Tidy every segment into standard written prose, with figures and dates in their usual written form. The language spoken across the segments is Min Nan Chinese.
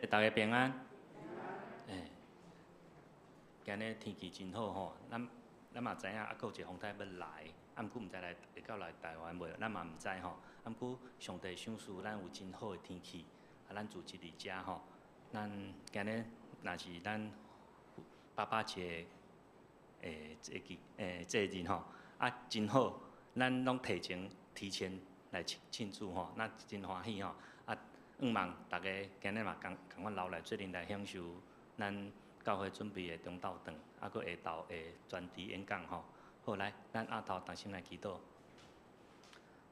逐家平安。欸，今日天氣真好吼，咱嘛知影，猶閣有一个風台欲來，啊，毋過毋知來會到來台灣袂？咱嘛毋知吼。啊，毋過上帝賞賜咱有真好的天氣，啊，咱住佇遮吼。咱今日若是咱爸爸節的節日節日吼，啊，真好，咱攏提前來慶祝吼，咱真歡喜吼。啊，向望逐家今日嘛仝仝款留來做陣來享受咱教會準備的中晝頓，啊，閣下晝的專題演講吼。好，來，咱阿頭同心來祈禱。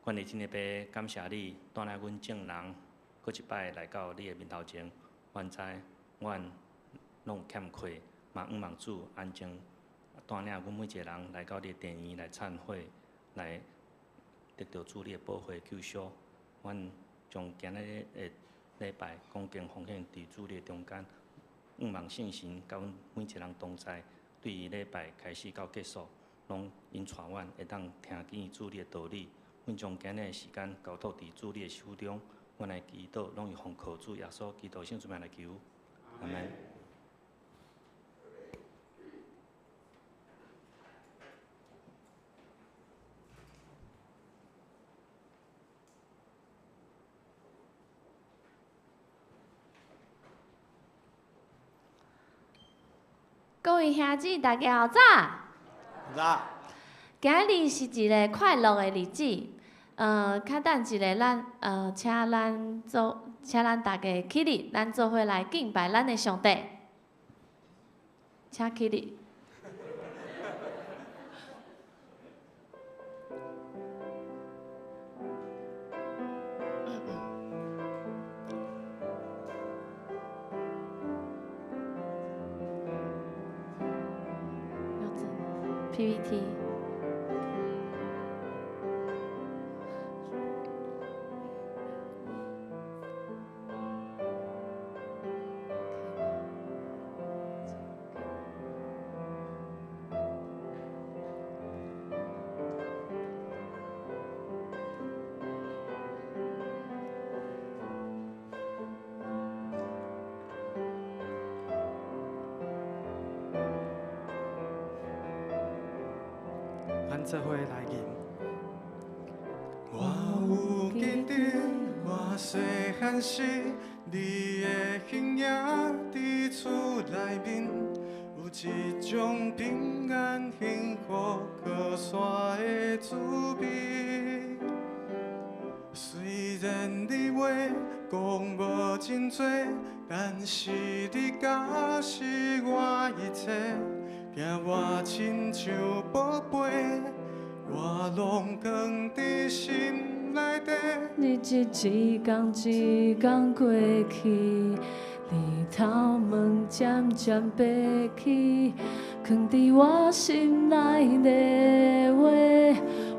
願你天的父，感謝你帶領阮眾人，閣一擺來到你的面頭前。阮知阮攏有欠缺，嘛向望主安靜帶領阮每一個人來到你的殿院來懺悔，來得著主你的寶血救贖。阮將今日的禮拜恭敬奉獻佇主你的中間，向望聖神佮阮每一個人同在，對於禮拜開始到結束，攏引帶阮會當聽見主你的道理。阮將今日的時間交託佇主你的手中，阮來祈禱，攏是奉靠主耶穌基督聖名來求，阿們。各位兄姊，大家好早。早。今日是一个快樂的日子，較等一下，咱請咱做，請咱大家起立，咱做伙來敬拜咱的上帝。請起立。PPT。咱做伙來吟。我有記得我細漢時，你的形影佇厝內面，有一種平安幸福靠山的滋味。雖然你話講無真濟，但是你敢是我一切。聽我親像寶貝，我攏囥佇心內底。日子一工一工過去，日頭毛漸漸白去，囥佇我心內的話，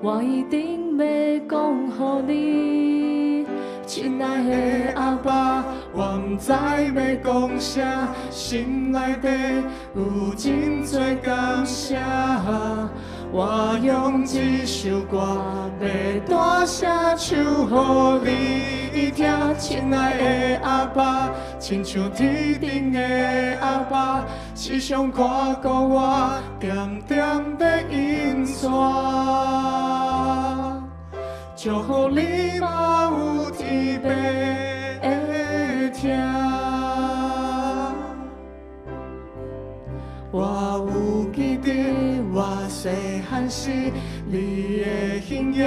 我一定欲講予你。親愛的阿爸，我毋知欲講啥，心內底有真濟感謝。我用這首歌欲大聲唱予你聽，親愛的阿爸，親像天頂的阿爸，時常看顧我，恬恬欲引帶。祝福你嘛有天父的疼。我有記得我細漢時，你的形影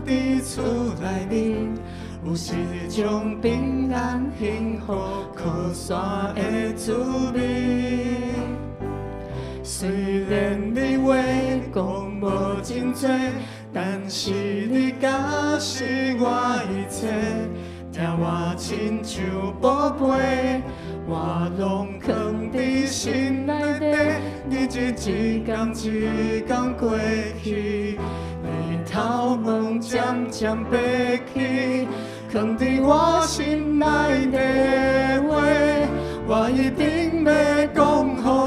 佇厝內面，有一種平安幸福靠山的滋味。雖然你話講無真濟，但是你敢是我一切，聽我親像寶貝，我攏囥佇心內底。日子一工一工過去，日頭毛漸漸白去，囥佇我心內的話，我一定欲講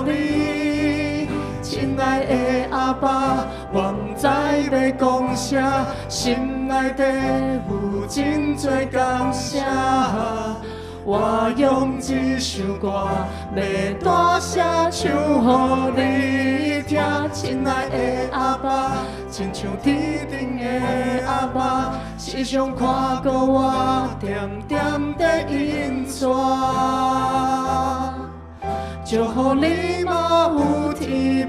予你。親愛的阿爸，我毋知欲講啥，心內底有真濟感謝。我用這首歌，欲大聲唱予你聽，親愛的阿爸，親像天頂的阿爸，時常看顧我，恬恬地引帶，祝福你嘛有天欲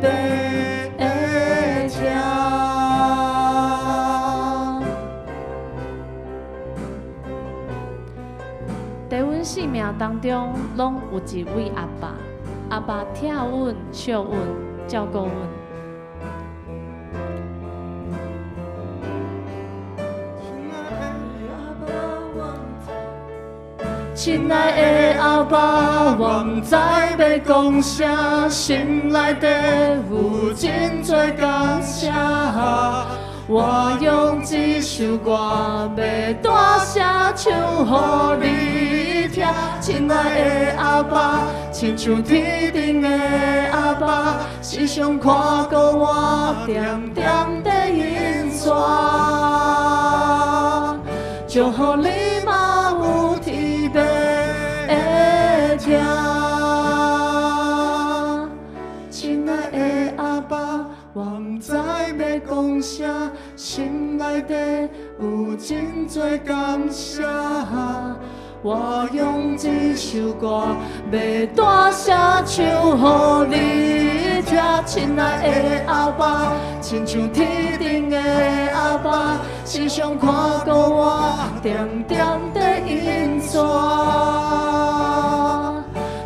聽。佇阮生命當中，攏有一位阿爸，阿爸疼阮、惜阮、照顧阮。親愛的阿爸，我毋知欲講啥，心內底有真濟感謝。我用這首歌，欲大聲唱予你聽，親愛的阿爸，親像天頂的阿爸，時常看顧我，恬恬地引帶，祝福你嘛有天欲聽。親愛的阿爸，我毋知欲講啥，心內底有真濟感謝。我用這首歌，欲大聲唱予你聽，親愛的阿爸，親像天頂的阿爸，時常看顧我，恬恬地引帶，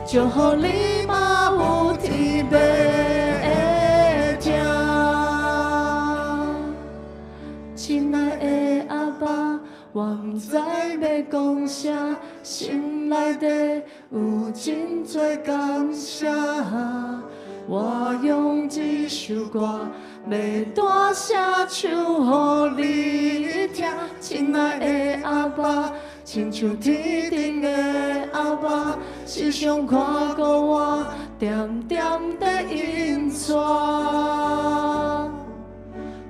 祝福你嘛有天欲聽。親愛的阿爸，我毋知欲講啥，心內底有真濟感謝。我用這首歌，欲大聲唱予你聽，親愛的阿爸，親像天頂的阿爸，時常看顧我，恬恬地引帶，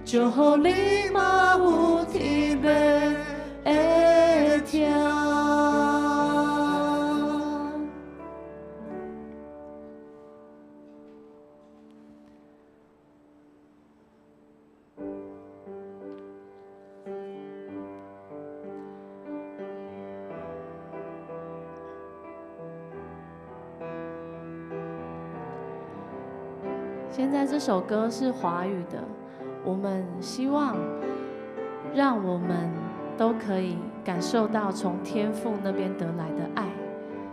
祝福你嘛有天欲聽。現在這首歌是華語的，我們希望讓我們都可以感受到從天父那邊得來的愛。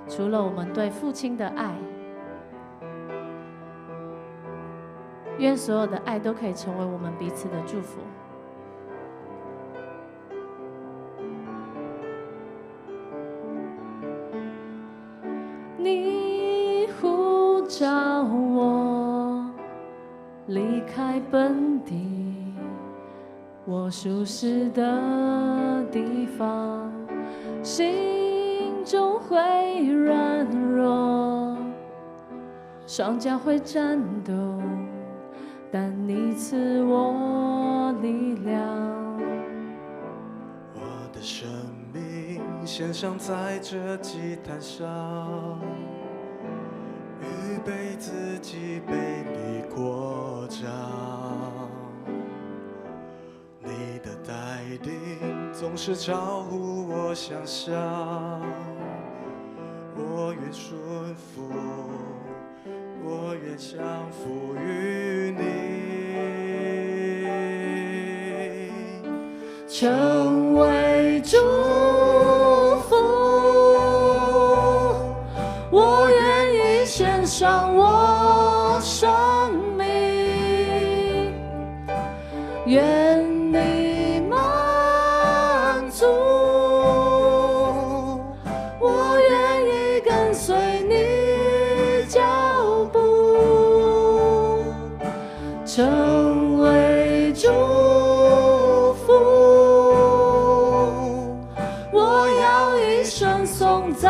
除了我們對父親的愛，願所有的愛都可以成為我們彼此的祝福。你呼召我離開本地，我舒適的地方，心中會軟弱，雙腳會顫抖，但你賜我力量。我的生命獻上在這祭壇上，預備自己被你擴張，你的帶領總是超乎我想象，我願順服，我願降服於你，成為祝福，我願意獻上我生命，願你滿足，我願意跟隨你腳步，成為祝福，我要一生頌讚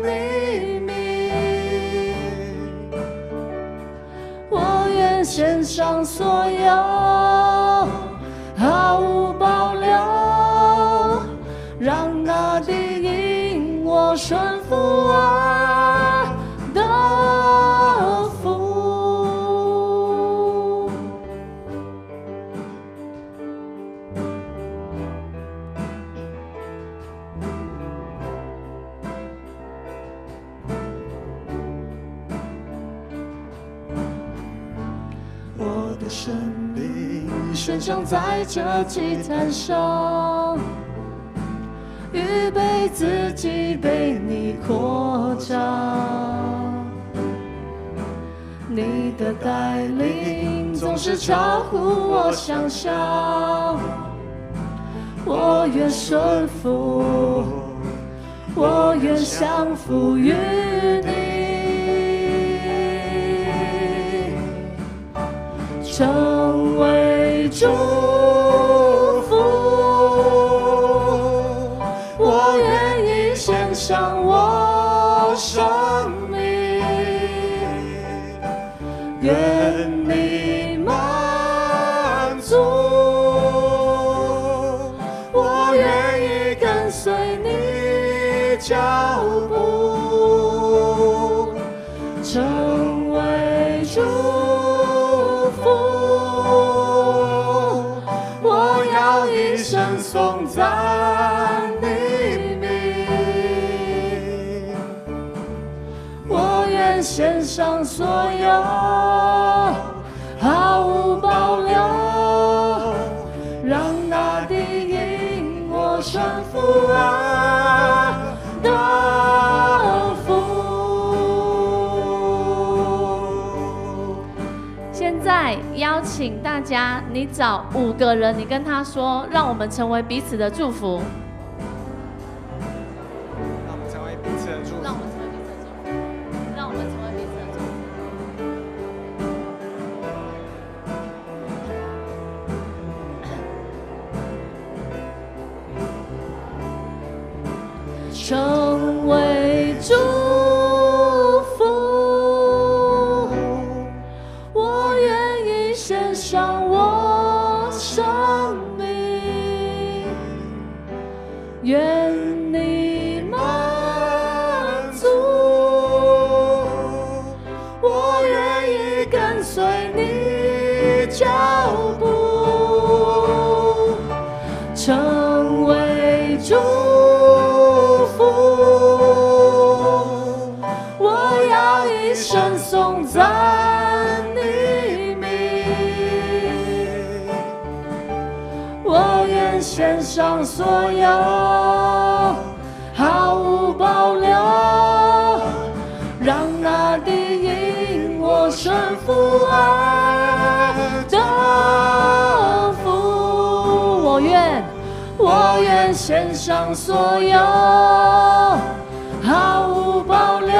你名，我願獻上所有，毫無保留，讓那地因我順献上在這祭壇上，預備自己被你擴張。你的帶領總是超乎我想象，我願順服，我願降服於你，成為祝福。我願意獻上我生命，願你滿足。我願意跟隨你腳步，成為祝福。我要一生頌讚你名。我願獻上所有，毫無保留，讓大地因我順服而得福。現在邀請大家，你找5個人，你跟他說，讓我們成為彼此的祝福。讓我們成為彼此的祝福。讓我們成為彼此的祝福。讓我們成為彼此的祝福。成為祝福，我願意獻上我生命，願你滿足。我願意跟隨你腳步，成為祝福。我要一生頌讚你名，我願獻上所有，毫無保留，讓大地因我順服而得福。我願獻上所有，毫無保留，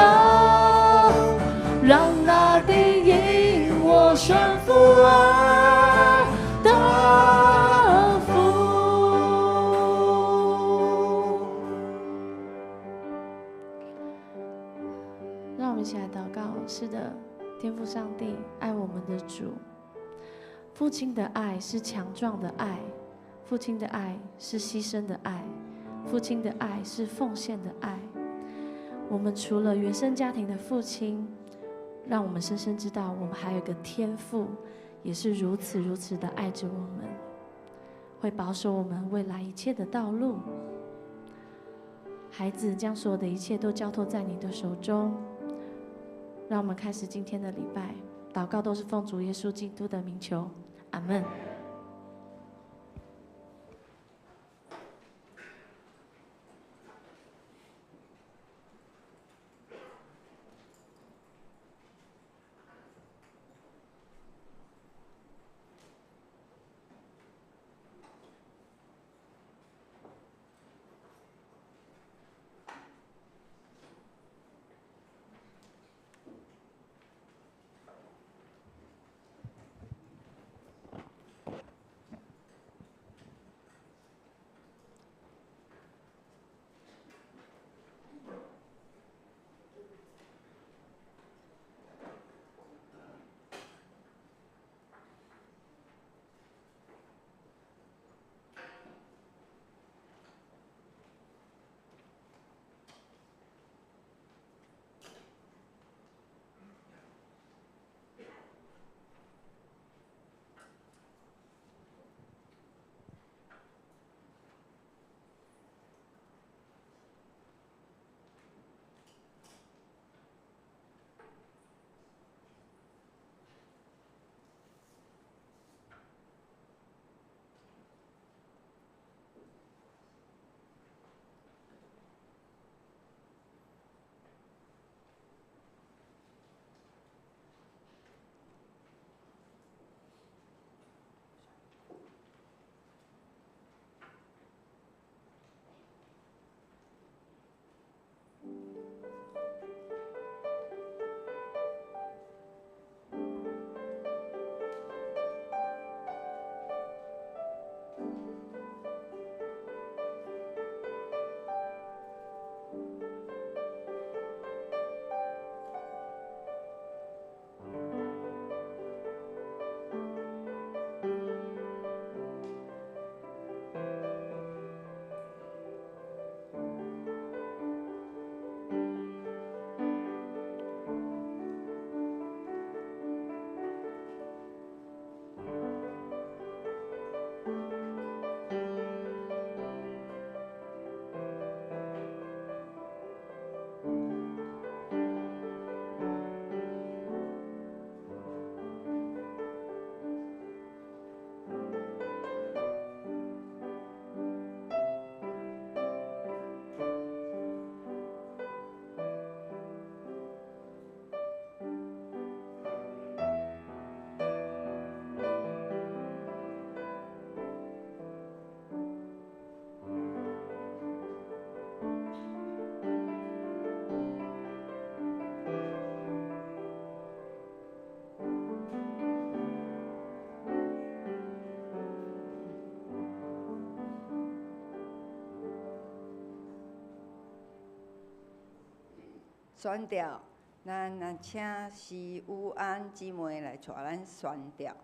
讓大地因我順服而得福。讓我們一起來禱告。是的，天父上帝愛我們的主，父親的愛是強壯的愛，父親的愛是犧牲的愛，父親的愛是奉獻的愛。我們除了原生家庭的父親，讓我們深深知道，我們還有一個天父，也是如此如此的愛着我們，會保守我們未來一切的道路。孩子將所有的一切都交託在你的手中。讓我們開始今天的禮拜，禱告都是奉主耶穌基督的名求，阿門。宣吊，咱來請施雨安姊妹來帶咱宣吊。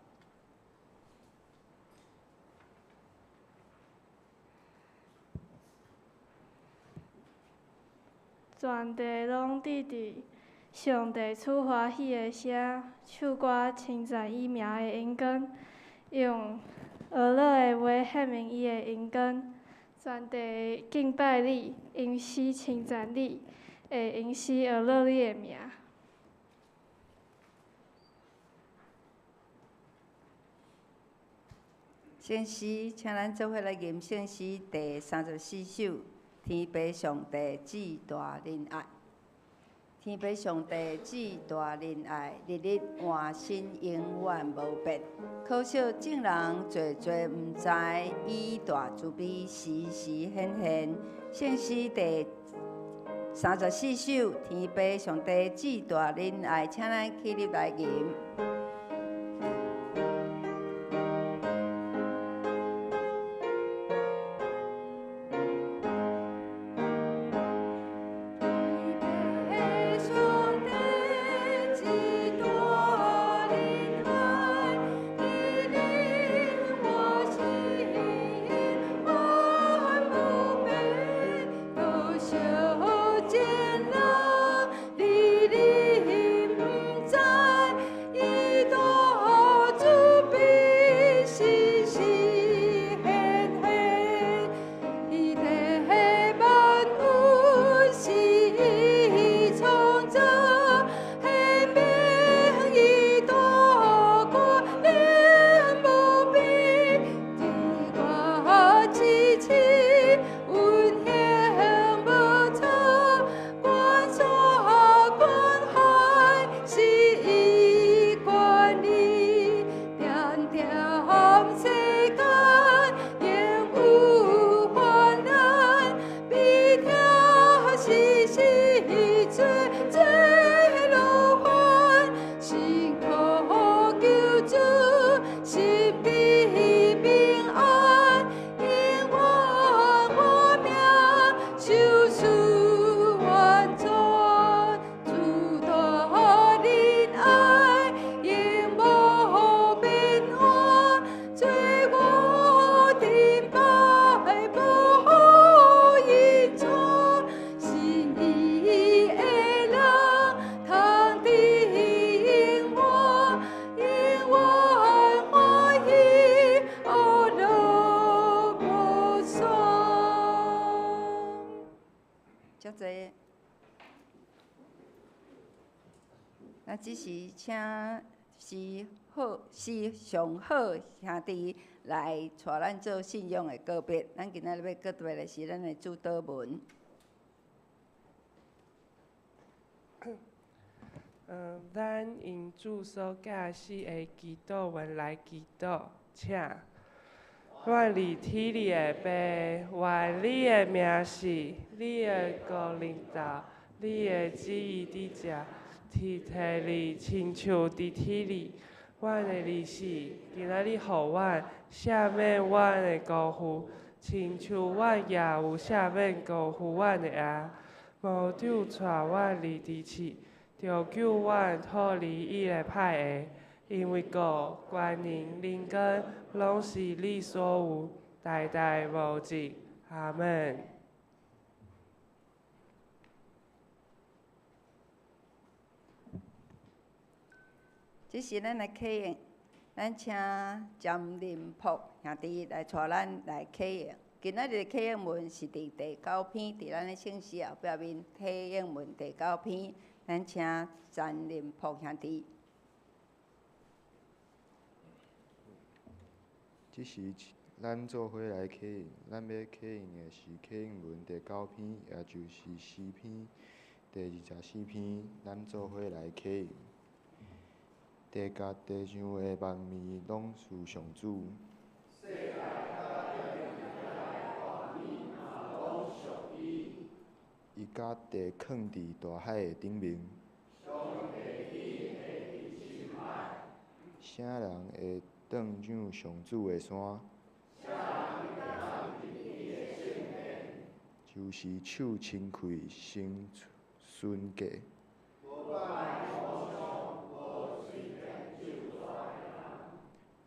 全地攏佇佇上帝賜歡喜的聲，唱歌稱讚伊名的榮光，用和樂的話顯明伊的榮光。全地會敬拜你，用詩稱讚你，會用詩呵樂你的名。聖詩，請咱做伙來吟聖詩第34首《天父上帝至大仁愛》。天父上帝至大仁愛，日日換新，永遠無變。可惜眾人濟濟毋知，伊大慈悲時時顯現。聖詩第34首《天父上帝至大仁愛》，請咱起立來吟。這時請是好是上好兄弟來帶咱做信仰的告別。咱今仔日欲告別的是咱的主禱文。咱用主所教示的祈禱文來祈禱，請。阮佇天裡的父，願你的名聖，你的國臨到，你的旨意佇遮。佇地裡親像佇天裡，阮的利息今仔日予阮，赦免阮的辜負，親像阮也有赦免辜負阮的仔。無著帶阮入佇試，著救阮脫離伊的歹的。因為國、權能、榮光，攏是你所有，代代無盡。阿們。這時咱來啟應，咱請詹林璞兄弟來帶咱來啟應。今仔日的啟應文是佇第九篇，佇咱的聖詩後壁面啟應文第九篇，咱請詹林璞兄弟。這時咱做伙來啟應，咱欲啟應的是啟應文第九篇，也就是詩篇第24篇，咱做伙來啟應。地佮地上的萬物攏屬上主。伊共地囥佇大海的頂面。啥人會登上上主的山？就是手清氣、心巡过。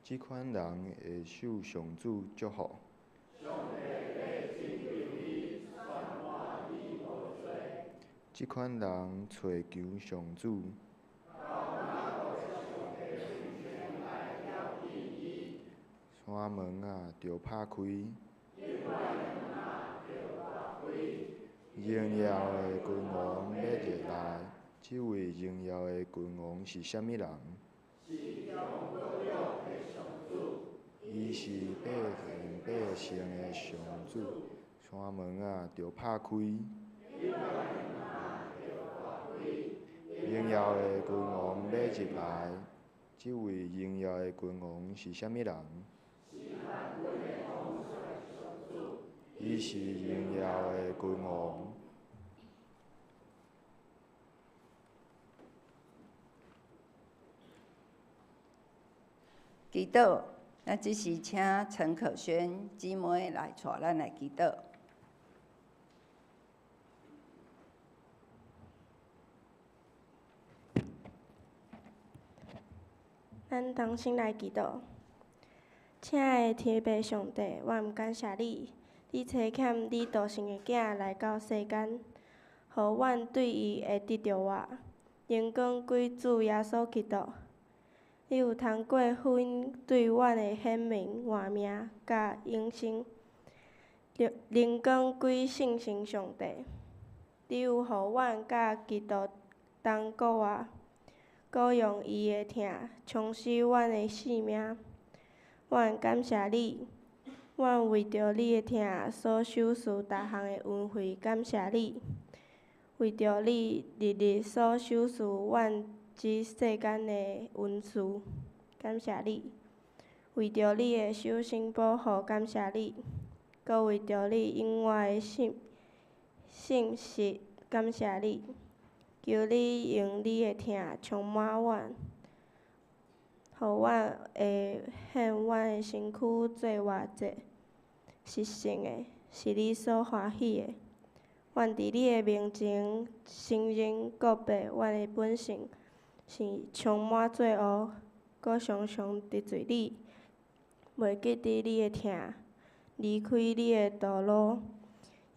這款人會受上主祝福。這款人揣求上主。山門仔著拍開。榮耀的君王欲入來，這位榮耀的君王是啥物人？伊是百戰百勝的上主。山門仔著拍開。榮耀的君王欲入來，這位榮耀的君王是啥物人？伊是榮耀的君王。祈禱，咱這時請陳可萱姊妹來帶咱來祈禱。咱同心來祈禱。親愛的天父上帝，阮感謝你，你差遣你獨生的囝來到世間，予阮對伊會得著活，榮光歸主耶穌基督。你有通過福音對阮的顯明活命佮永生，榮光歸聖神上帝。你有予阮佮基督同過活，閣用伊的疼沖洗阮的性命。阮感謝你，阮為著你的疼所受賜逐項的恩惠感謝你，為著你日日所賞賜阮這世間的恩賜感謝你，為著你的守身保護感謝你，閣為著你永遠的信實感謝你。求你用你的疼充滿阮，予阮會獻阮的身軀做活祭，是聖的，是你所歡喜的。阮佇你的面前承認告白，阮的本性是充滿罪惡，閣常常得罪你，袂記得你的疼，離開你的道路。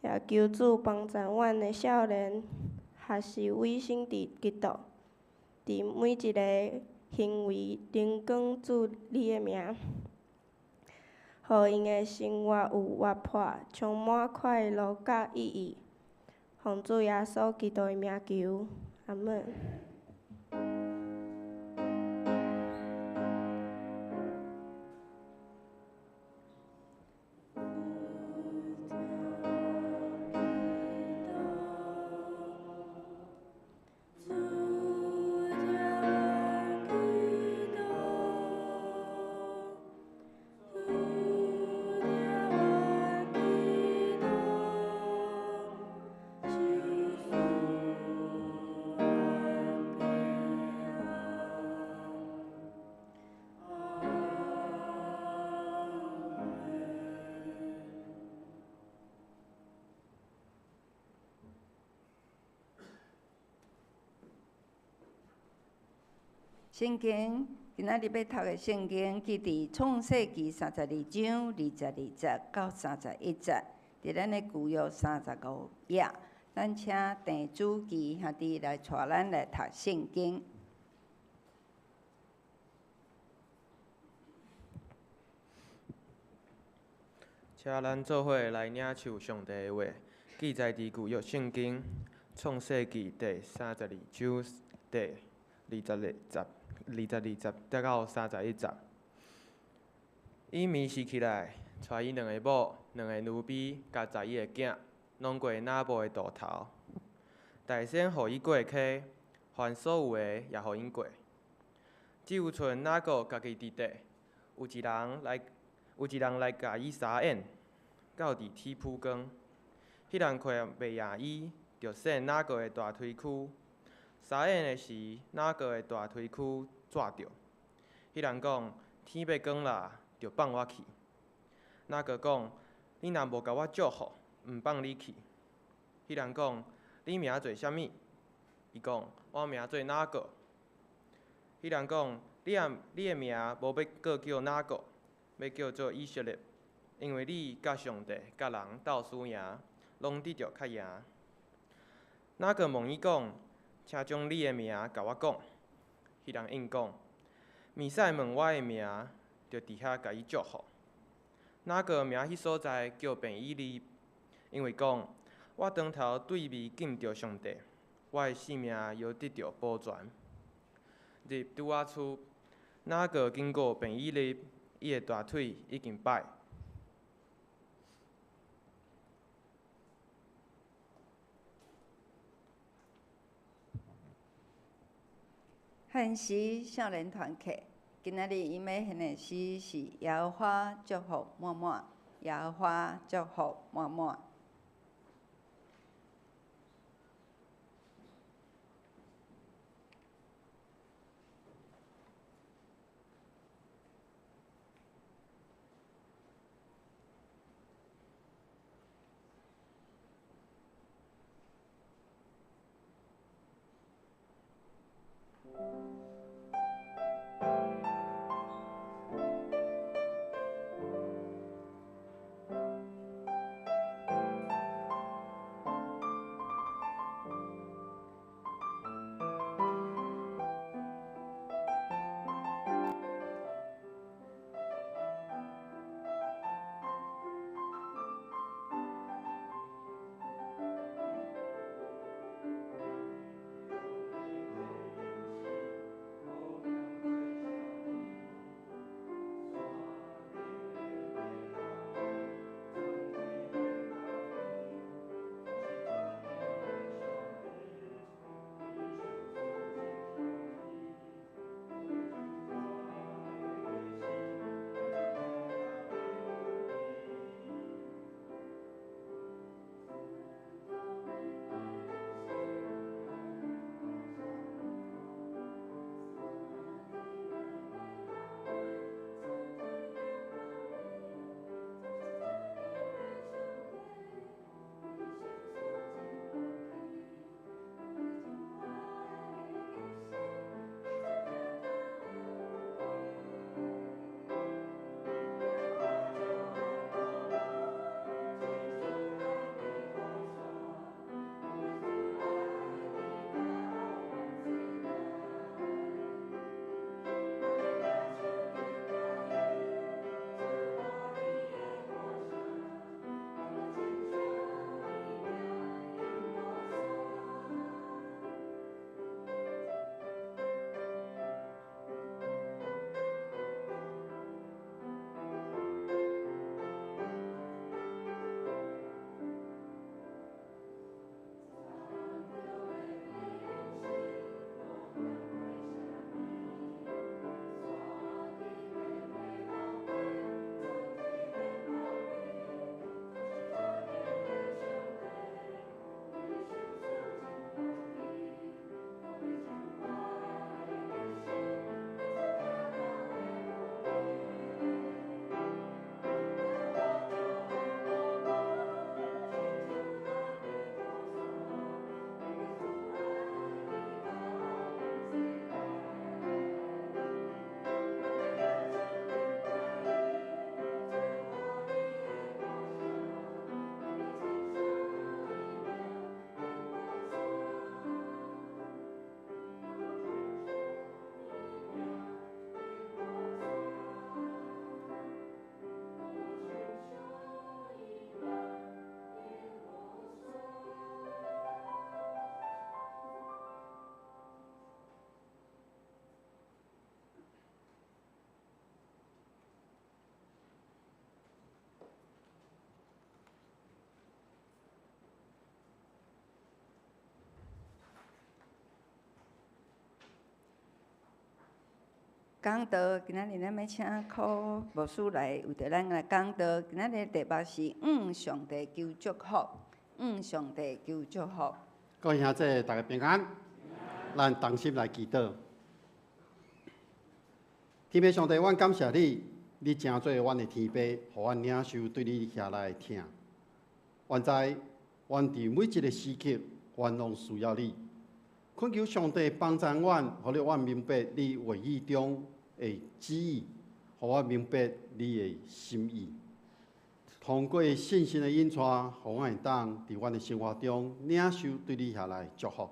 也求主幫助阮的少年，學習委身佇基督，佇每一个行為榮光主你的名，予𪜶的生活有活潑，充滿快樂佮意義。奉主耶穌基督的名求，阿們。聖經今仔日欲讀的聖經，記佇創世記32章22節到31節，佇咱的舊約35頁。咱請鄭主基兄弟來帶咱來讀聖經。請咱做伙來領受上帝的話，記載佇舊約聖經創世記第32章第22節到31節。伊暝時起來，帶伊兩个某、兩个奴婢，佮11个囝，攏過雅博的渡頭。大仙予伊過溪，凡所有的也予𪜶過。只有賰雅各家己佇地，有一人來共伊相掩，到佇天曝光。彼人看袂贏伊，就踅雅各的大腿軀。相掩的時，雅各的大腿軀抓著。彼人講：天欲光啦，就放我去。雅各講：你若無共我祝福，毋放你去。彼人講：你名做啥物？伊講：我名做哪個？彼人講：你啊，你的名無欲閣叫哪個，欲叫做以色列，因為你佮上帝、佮人鬥輸贏，攏得著較贏。哪個問伊講：請將你的名共我講。彼人應講：彌賽問我的名，就佇遐共伊祝福。哪個名彼所在叫便以利，因為講我當頭對面見著上帝，我的性命猶得著保全。入拄仔厝，哪個經過便以利，伊的大腿已經䆀。漢詩少年團契，今仔日𪜶欲獻的詩是耶和華祝福滿滿，耶和華祝福滿滿。講道，今仔日咱欲請柯牧師來為著咱來講道。今仔日題目是向上帝求祝福，向上帝求祝福。各位兄弟，大家平安。咱同心來祈禱。天父上帝，阮感謝你，你成做阮的天父，予阮領受對你遐來的疼。阮知，阮佇每一个時刻，阮攏需要你。懇求上帝幫助阮，予阮明白你話語中的旨意，予我明白你的心意。通過聖神的引帶，予阮會當佇阮的生活中領受對你遐來的祝福。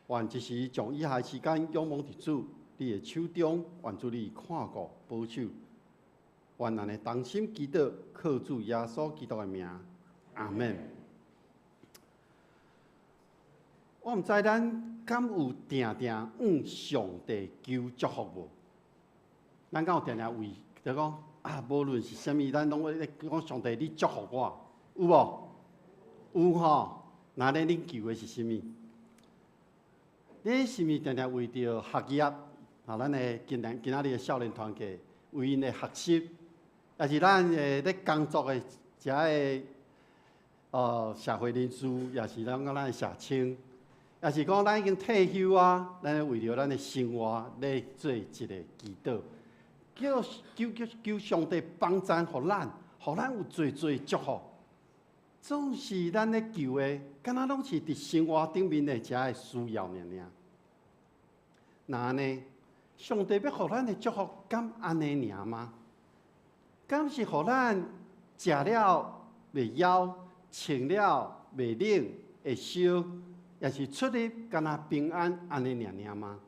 願這時將以下的時間仰望佇主你的手中，願主你看顧保守。願咱的同心祈禱，靠主耶穌基督的名，阿們。我毋知咱敢有定定向上帝求祝福無？咱敢有定定為就講啊，無論是啥物，咱攏會咧講上帝，你祝福我，有無？有吼。那咧，恁求的是啥物？你是毋是定定為著學業？啊，咱的今年今仔日的少年團契為𪜶的學習，抑是咱的咧工作的遮的社會人士，抑是咱講咱的社青，抑是講咱已經退休啊，咱為著咱的生活咧做一個祈禱，叫求求求上帝幫贊予咱，予咱有濟濟祝福。總是咱咧求的，敢若攏是佇生活頂面的遮的需要爾爾。若按呢，上帝欲予咱的祝福，敢按呢爾嗎？敢是予咱食了袂枵，穿了袂冷，會燒，抑是出入敢若平安按呢爾爾嗎？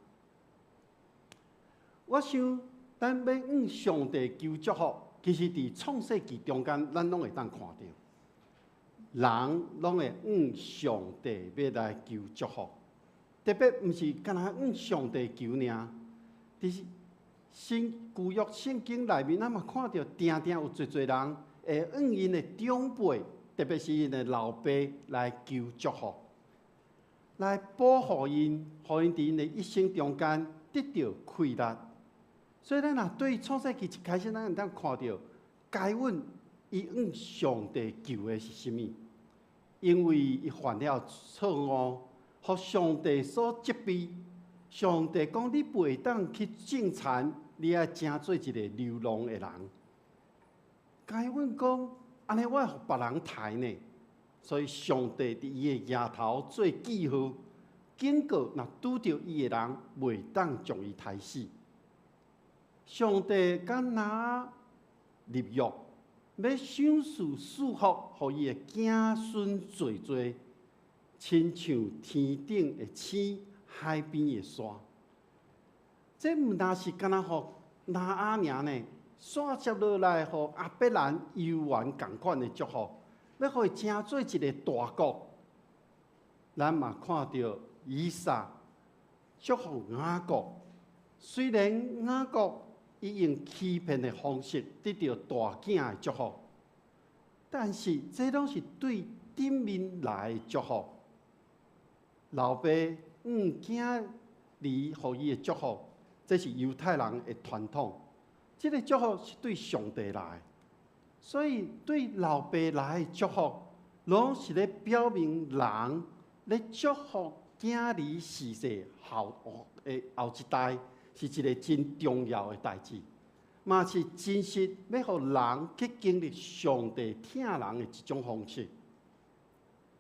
我想，咱欲向上帝求祝福，其實佇創世記中間，咱攏會當看著。人攏會向上帝欲來求祝福，特別毋是干焦向上帝求爾。佇新舊約聖經內面，咱嘛看著定定有濟濟人會向𪜶的長輩，特別是𪜶的老爸來求祝福，來保護𪜶，予𪜶佇𪜶的一生中間得著快樂。所以咱若對創世記一開始，咱會當看著該隱伊向上帝求的是啥物？因為伊犯了錯誤，予上帝所責備。上帝講：你袂當去種田，你愛成做一個流浪的人。該隱講：按呢我會予別人刣呢。所以上帝佇伊的額頭做記號，警告若拄著伊的人，袂當將伊刣死。上帝佮挪亞立約，欲賞賜賜福，予伊的子孫濟濟，親像天頂的星、海邊的沙。這毋但是干焦予挪亞爾呢，煞接落來予亞伯蘭猶原仝款的祝福，欲予伊成做一個大國。咱嘛看著以撒祝福雅各，雖然雅各伊用欺騙的方式得著大囝的祝福，但是這攏是對頂面來的祝福。老爸向囝兒予伊的祝福，這是猶太人的傳統。這個祝福是對上帝來的，所以對老爸來的祝福，攏是咧表明人咧祝福囝兒嗣世後的後一代，是一個真重要的代誌，嘛是真實欲予人去經歷上帝疼人的一種方式。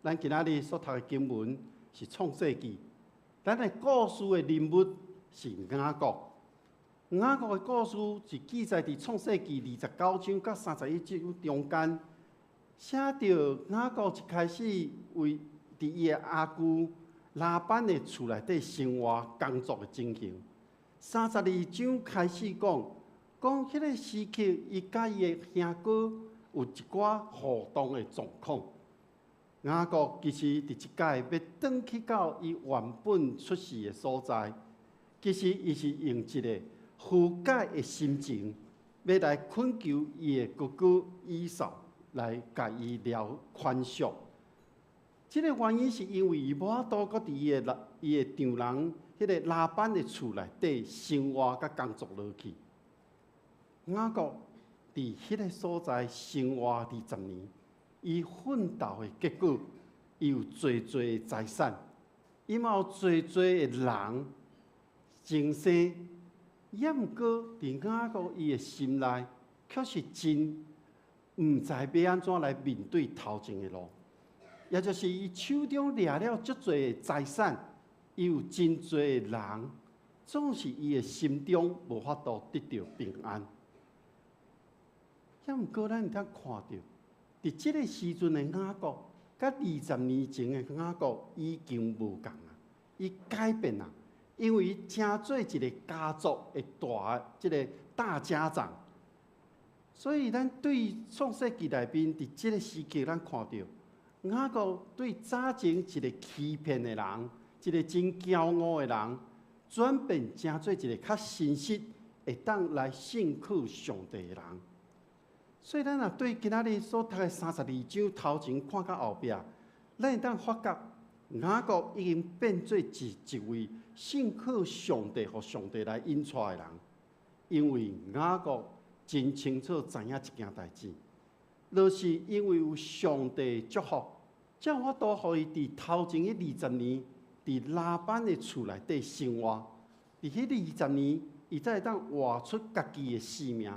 咱今仔日所讀的經文是創世記，咱的故事的人物是雅各。雅各的故事是記載佇創世記29章佮31章中間，寫著雅各一開始為佇伊的阿舅拉班的厝內底生活工作的情形。32章開始講，講彼個時刻，伊佮伊的兄哥有一寡互動的狀況。雅各其實佇這擺欲轉去到伊原本出世的所在，其實伊是用一個和解的心情，欲來懇求伊的哥哥以掃來共伊饒寬恕。這個原因是因為伊無法度閣佇伊的丈人彼個拉班的厝內底生活佮工作落去。雅各佇彼個所在生活20年，伊奮鬥的結果，伊有濟濟的財產，伊嘛有濟濟的人增生。抑毋過佇雅各伊的心內，卻是真毋知欲按怎來面對頭前的路。也就是伊手中掠了足濟的財產，伊有真濟人，總是伊的心中無法度得著平安。抑毋過，咱會當看著，佇這个時陣的雅各，佮20年前的雅各已經無仝啊，伊改變啊，因為伊成做一个家族的大這个大家長，所以咱對創世記內面佇這个時期，咱看著雅各對早前一个欺騙的人，一个真驕傲的人，轉變成做一个較誠實、會當來信靠上帝的人。所以咱若對今仔日所讀的32章頭前看到後壁，咱會當發覺雅各已經變做一位信靠上帝、予上帝來引帶的人。因為雅各真清楚知影一件代誌，就是因為有上帝祝福，才有法度予伊佇頭前彼二十年，佇拉班的厝內底生活。佇彼二十年，伊才會當活出家己的性命。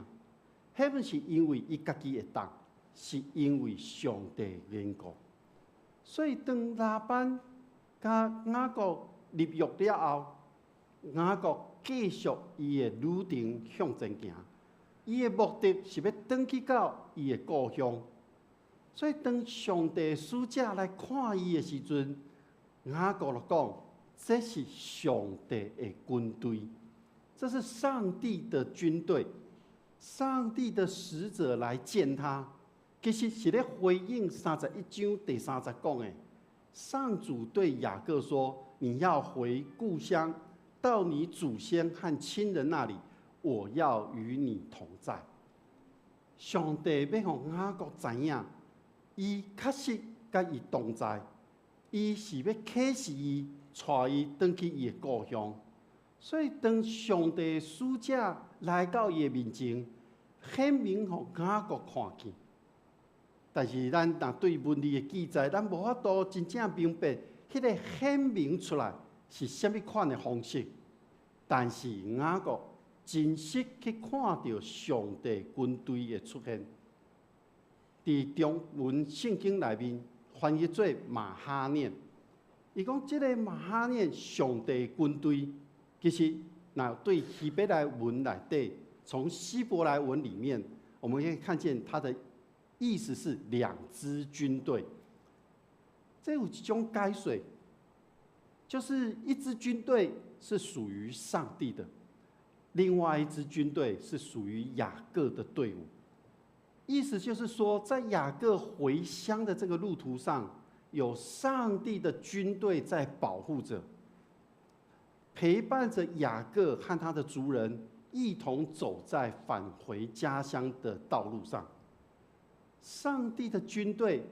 彼毋是因為伊家己會當，是因為上帝緣故。所以當拉班佮雅各立約了後，雅各繼續伊的旅程向前行。伊的目的是欲轉去到伊的故鄉。所以當上帝使者來看伊的時陣，雅各就講：這是上帝的軍隊，這是上帝的軍隊。上帝的使者來見他，其實是咧回應31章第3節講的。上主對雅各說：“你要回故鄉，到你祖先和親人那裡，我要與你同在。”上帝欲予雅各知影，伊確實佮伊同在，伊是欲啟示伊，帶伊轉去伊的故鄉。所以當上帝使者來到伊的面前，顯明予雅各看見。但是咱若對文字的記載，咱無法度真正明白，彼个顯明出來是啥物款的方式。但是雅各真實去看著上帝軍隊的出現，佇中文聖經內面翻譯做瑪哈念。伊講這個瑪哈念上帝軍隊，其實若對希伯來文內底，從希伯來文裡面，我們可以看見它的意思是兩支軍隊。這有一種解說，就是一支軍隊是屬於上帝的，另外一支軍隊是屬於雅各的隊伍。意思就是說，在雅各回鄉的這個路途上，有上帝的軍隊在保護著，陪伴着雅各和他的族人一同走在返回家鄉的道路上。上帝的軍隊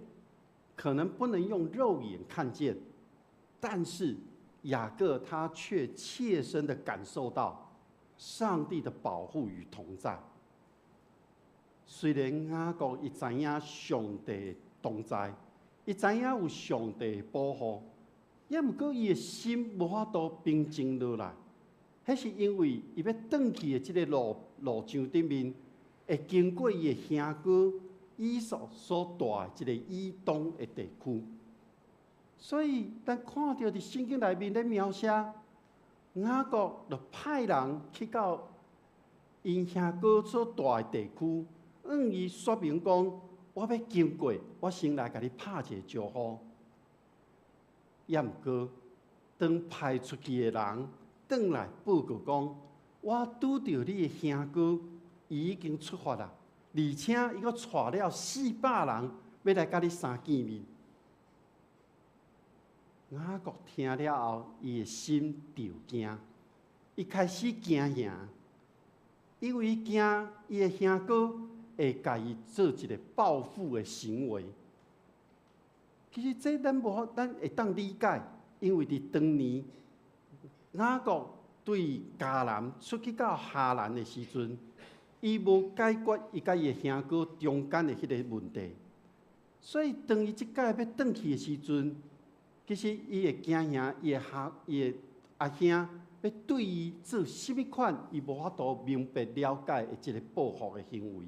可能不能用肉眼看見，但是雅各他卻切身的感受到上帝的保護與同在。雖然雅各伊知影上帝同在，伊知影有上帝保護，抑毋過伊的心無法度平靜落來。彼是因為伊欲轉去的這个路上頂面，會經過伊的兄哥以掃所蹛的這个以東的地區。所以，咱看著佇聖經內面咧描寫，雅各就派人去到𪜶兄哥所蹛的地區，向伊說明講：我欲經過，我先來共你拍一個招呼。抑毋過，當派出去的人轉來報告講：我拄著你的兄哥，伊已經出發啦，而且伊閣帶了400人，欲來佮你相見面。雅各聽了後，伊的心著驚，伊開始驚嚇，因為伊驚伊的兄哥會共伊做一个報復的行為。其實這咱無咱會當理解，因為佇當年雅各對迦南出去到哈蘭的時陣，伊無解決伊佮伊的兄哥中間的彼个問題，所以當伊這擺欲轉去的時陣，其實伊會驚嚇伊的阿兄欲對伊做啥物款，伊無法度明白了解的這个報復的行為，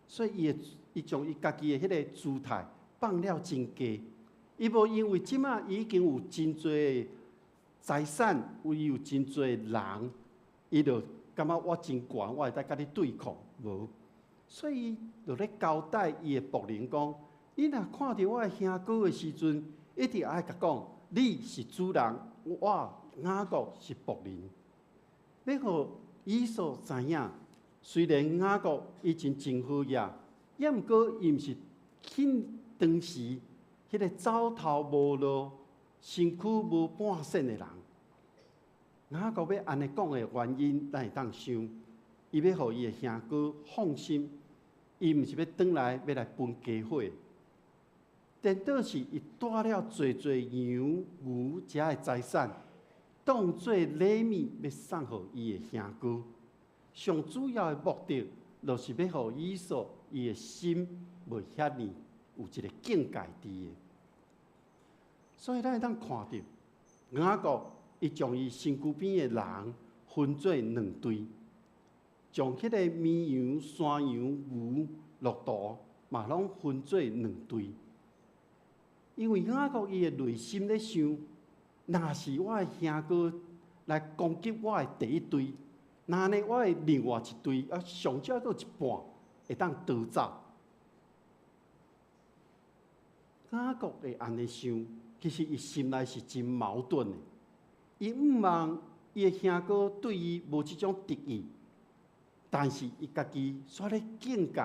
所以伊會伊將伊家己的彼个姿態放了真低，伊無因為這馬已經有真濟財產，伊有真濟人，伊就感覺我真懸，我會當佮你對抗無？所以伊就咧交代伊的僕人講：你若看著我的兄哥的時陣，一定愛共講，你是主人，我雅各是僕人。欲予以掃知影，雖然雅各以前真好額，抑毋過伊毋是去當時彼個走投無路、身軀無半仙的人。雅各欲按呢講的原因，咱會當想，伊欲予伊的兄哥放心，伊毋是欲轉來欲來分家伙。顛倒是伊帶了濟濟羊牛遮的財產，當做禮物欲送予伊的兄哥。上主要的目的，就是欲予以掃伊的心袂遐爾有一個境界佇的。所以咱會當看著雅各，伊將伊身軀邊的人分做兩隊，將彼個綿羊、山羊、牛、駱駝嘛攏分做兩隊。因為雅各伊的內心咧想，若是我的兄哥來攻擊我的第一隊，那呢我的另外一隊啊，上少閣有一半會當逃走。雅各會按呢想，其實伊心內是真矛盾的。伊毋望伊的兄哥對伊無這種敵意，但是伊家己煞咧警戒，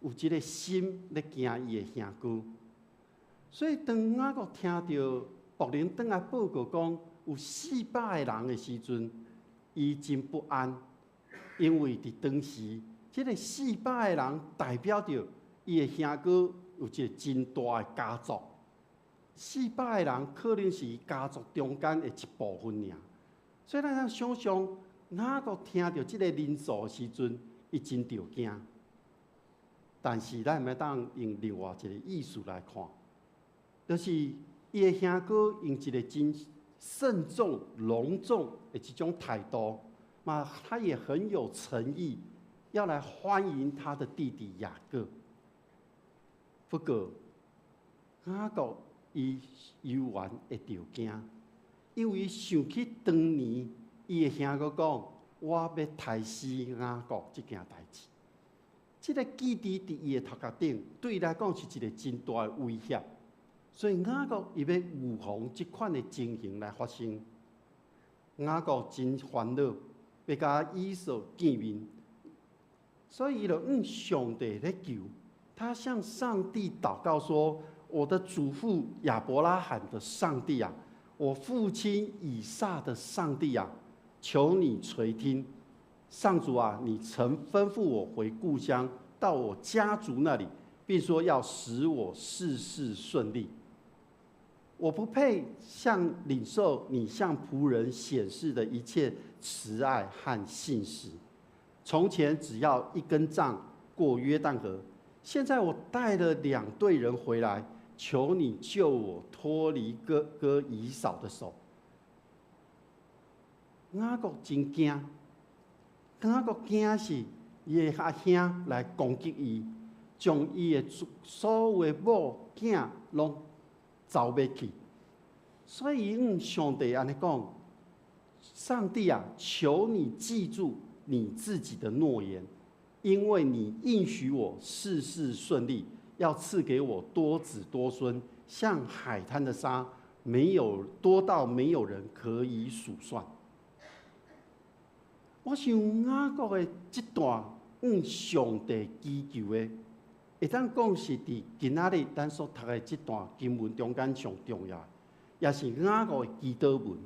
有這個心咧驚伊的兄哥。所以當雅各聽著僕人轉來報告講有400個人的時陣，伊真不安，因為佇當時，這個400個人代表著伊的兄哥有一個真大的家族。400個人可能是伊家族中間的一部分爾。所以咱通想像，雅各聽著這個人數的時陣，伊真著驚。但是咱會當用另外一個意思來看，就是伊的兄哥用一個真慎重、隆重的這種態度，嘛，他也很有誠意，要來歡迎他的弟弟雅各。不過，雅各伊猶原會著驚，因為想起當年伊的兄哥講，我欲刣死雅各這件代誌。這個記佇佇伊的頭殼頂，對伊來講是一個真大的威脅。所以雅各伊欲預防這款的情形來發生。雅各真煩惱，欲佮以掃見面，所以伊就向上帝咧求，他向上帝禱告說：我的祖父亞伯拉罕的上帝啊，我父親以撒的上帝啊，求你垂聽。上主啊，你曾吩咐我回故鄉，到我家族那裡，並說要使我事事順利。我不配向領受你向僕人顯示的一切慈愛和信實。從前只要一根杖過約旦河，現在我帶了兩隊人回來，求你救我脫離哥哥以掃的手。雅各真驚，雅各驚是伊的阿兄來攻擊伊，將伊的所有的某囝攏走欲去，所以伊向上帝按呢講：上帝啊，求你記住你自己的諾言，因為你應許我事事順利，要賜給我多子多孫，像海灘的沙，沒有多到沒有人可以數算。我想雅各的這段向上帝祈求的，會當講是佇今仔日咱所讀的這段經文中間上重要，也是雅各的祈禱文。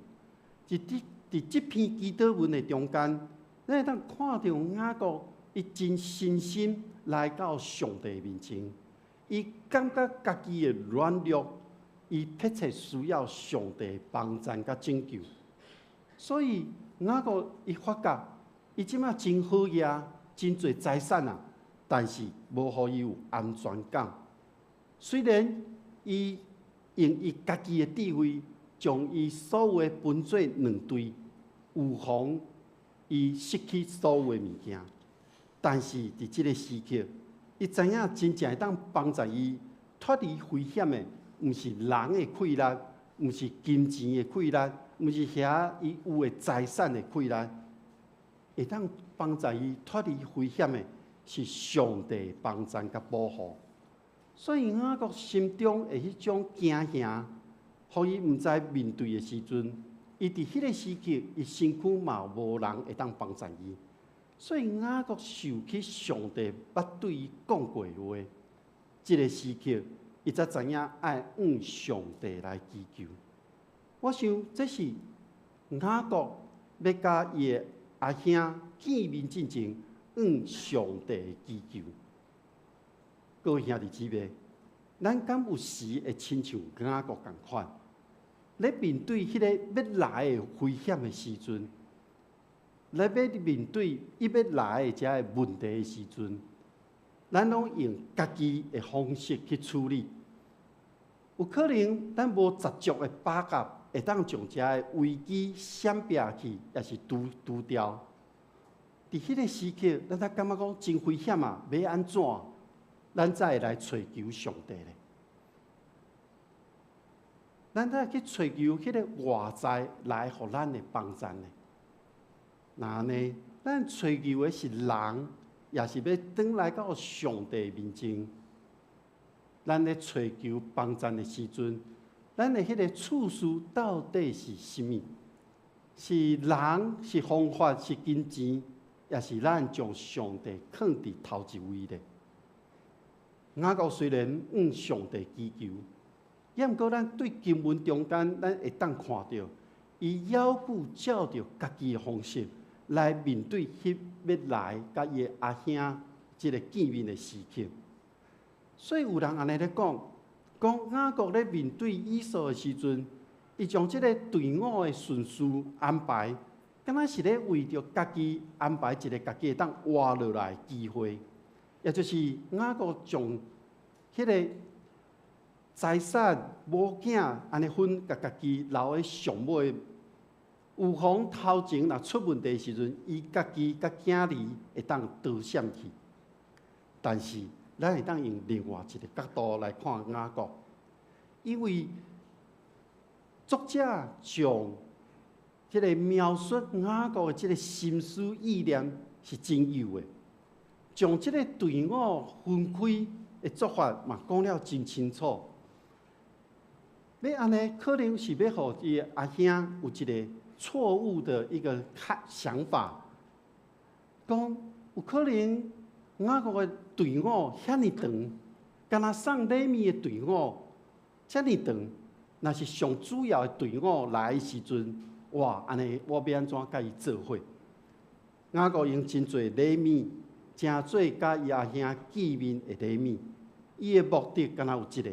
佇這篇祈禱文的中間，咱會當看著雅各伊真誠心來到上帝面前，伊感覺家己的軟弱，伊迫切需要上帝幫贊佮拯救。所以雅各伊發覺，伊這馬真好額，真濟財產啊！但是無予伊有安全感。雖然伊用伊家己的智慧，將伊所有的分做兩隊，預防伊失去所有的物件，但是佇這個時刻，伊知影真正會當幫助伊脫離危險的，毋是人的氣力，毋是金錢的氣力，毋是遐伊有的財產的氣力，會當幫助伊脫離危險的，是上帝幫贊佮保護。所以雅各心中的彼種驚嚇，予伊毋知面對的時陣，伊佇彼个時刻，伊身軀嘛無人會當幫助伊。所以雅各想起上帝捌對伊講過的話，這个時刻，伊才知影愛向上帝來祈求。我想這是雅各欲佮伊的阿兄見面進前，向上帝祈求。各位兄弟姊妹，咱敢有時會親像雅各仝款，咧面對彼個欲來的危險的時陣，咧欲面對伊欲來的這个問題的時陣，咱攏用家己的方式去處理。有可能咱無十足的把握，會當將這个危機閃避去，抑是拄拄掉。佇彼个時刻，咱才感覺講真危險啊！欲按怎？咱才會來揣求上帝咧。咱才去揣求彼个外在來予咱的幫贊咧。若按呢，咱揣求的是人，抑是欲轉來到上帝面前？咱咧揣求幫贊的時陣，咱的彼个次序到底是啥物？是人，是方法，是金錢，抑是咱將上帝囥佇頭一位咧？雅各雖然向上帝祈求，抑毋過咱對經文中間，咱會當看著，伊猶閣照著家己的方式來面對彼欲來佮伊的阿兄這个見面的時刻。所以有人按呢咧講，講雅各咧面對以掃的時陣，伊將這个隊伍的順序安排，敢若是咧為著家己安排一个家己會當活落來的機會，也就是雅各將彼个財產母囝按呢分，共家己留喺上尾。有妨頭前若出問題的時陣，伊家己佮囝兒會當逃閃去。但是，咱會當用另外一個角度來看雅各，因為作者將這个描述雅各的這个心思意念是真幼的，將這个隊伍分開的做法嘛講了真清楚。欲按呢，可能是欲予伊的阿兄有一个錯誤的一個看想法，講有可能雅各的隊伍遐爾長，敢若送禮物的隊伍遮爾長，若是上主要的隊伍來的時陣，哇，按呢我欲按怎佮伊做伙？雅各用真濟禮物，成做佮伊阿兄見面的禮物，伊的目的敢若有一个，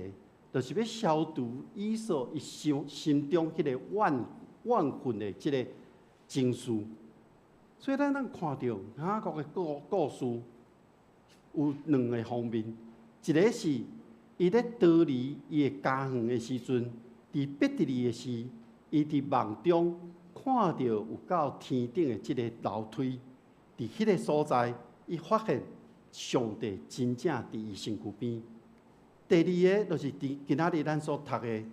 就是欲消除以掃伊心心中彼個怨怨恨的這个情緒。所以咱通看著雅各的故故事有兩个方面，一个是伊咧逃離伊的家園的時陣，佇伯特利的時，伊佇夢中看著有到天頂的這个樓梯，佇彼个所在，伊發現上帝真正佇伊身軀邊。第二个就是佇今仔日咱所讀的，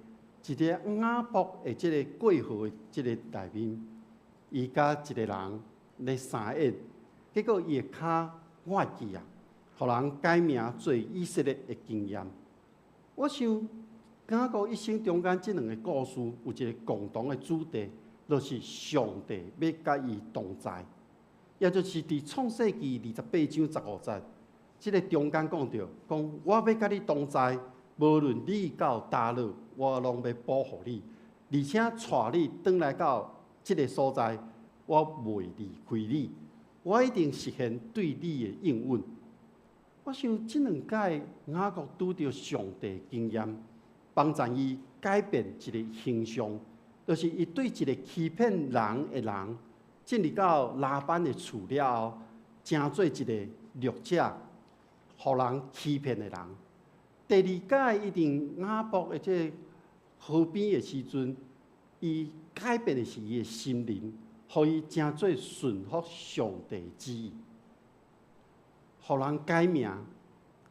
一个雅博的這个過河的這个內面，伊佮一个人咧相演，結果伊的跤倚去啊，予人改名做以色列的經驗。我想雅各一生中間這兩个故事有一个共同的主題，就是上帝欲佮伊同在，也就是佇創世記28章15節，這个中間講著，講我欲佮你同在，無論你到佗落，我攏欲保護你，而且帶你轉來到這个所在，我袂離開你，我一定實現對你的應允。我想這兩擺雅各拄著上帝經驗，幫助伊改變一个形象，就是伊對一个欺騙人的人，進入到拉班的厝了後，成做一个掠者，予人欺騙的人。第二擺伊佇雅博的這个河邊的時陣，伊改變的是伊的心靈，予伊成做順服上帝旨意，予人改名。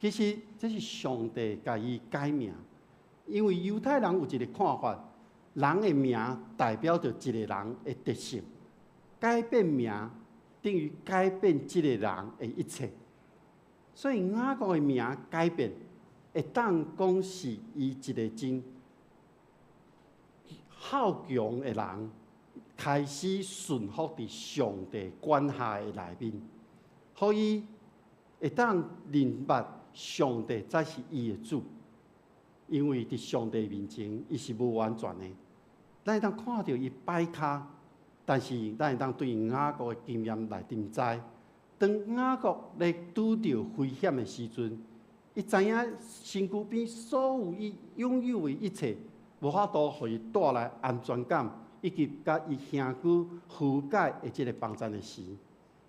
其實這是上帝共伊改名，因為猶太人有一个看法，人的名代表著一个人的特性，改變名等於改變這個人的一切。所以雅各的名改變，會當講是伊一個真好強的人，開始順服佇上帝管轄的內面，予伊會當認捌上帝才是伊的主，因為佇上帝面前，伊是無完全的。咱會當看著伊擺跤，但是咱會當對雅各的經驗內底知，當雅各咧拄著危險的時陣，伊知影身軀邊所有伊擁有的一切，無法度予伊帶來安全感，以及佮伊兄弟和解的這個幫贊的時，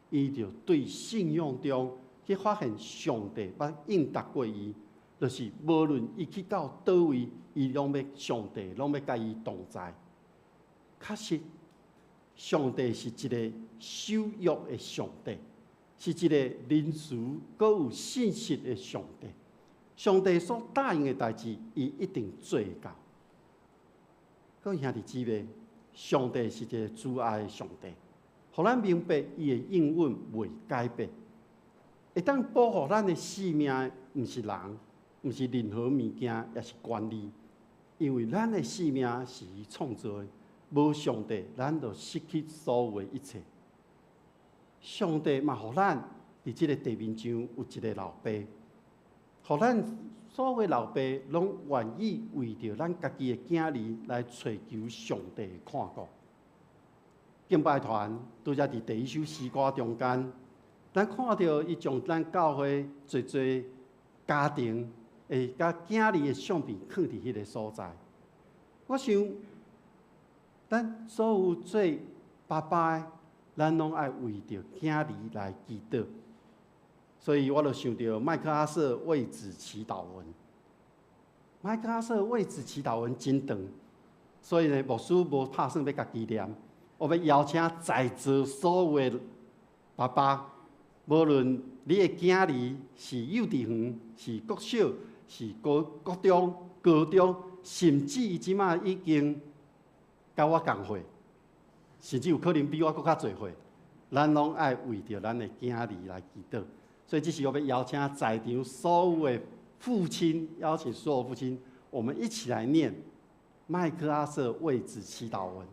伊就對信仰中去發現上帝捌應答過伊，就是無論伊去到佗位，伊攏欲上帝攏欲佮伊同在。確實，上帝是一個守約的上帝，是一個仁慈、閣有信實的上帝。上帝所答應的代誌，伊一定做會到。各位兄弟姊妹，上帝是一個慈愛的上帝，予咱明白伊的應允袂改變，會當保護咱的性命的，毋是人，毋是任何物件，抑是權力，因為咱的性命是伊創造的，無上帝，咱就失去所有的一切。上帝嘛，予咱佇這個地面上有一個老爸，予咱所有的老爸攏願意為著咱家己的囝兒來揣求上帝的看顧。敬拜團拄才佇第一首詩歌中間，咱看著伊將咱教會濟濟家庭會佮囝兒的相片囥佇彼个所在。我想，咱所有做爸爸的，咱攏愛為著囝兒來祈禱。所以我就想著麥克阿瑟為子祈禱文。麥克阿瑟為子祈禱文真長，所以呢，牧師無拍算欲家己念。我欲邀請在座所有的爸爸，無論你的囝兒是幼稚園、是國小、是國國中、高中，甚至伊這馬已經佮我仝歲，甚至有可能比我閣較濟歲，咱攏愛為著咱的囝兒來祈禱。所以這時我欲邀請在場所有的父親，邀請所有父親，我們一起來念麥克阿瑟為子祈禱文。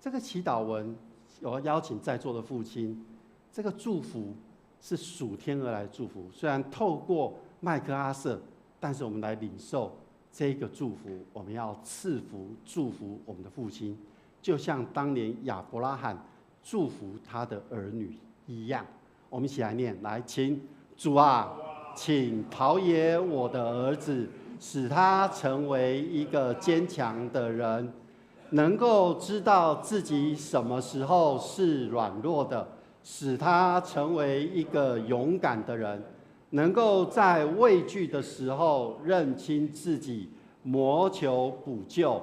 這個祈禱文，我邀請在座的父親，這個祝福是屬天而來的祝福。雖然透過麥克阿瑟，但是我們來領受這個祝福，我們要賜福祝福我們的父親，就像當年亞伯拉罕祝福他的兒女一樣。我們一起來念，來，請主啊，請陶冶我的兒子，使他成為一個堅強的人，能夠知道自己什麼時候是軟弱的，使他成為一個勇敢的人，能夠在畏懼的時候認清自己，謀求補救，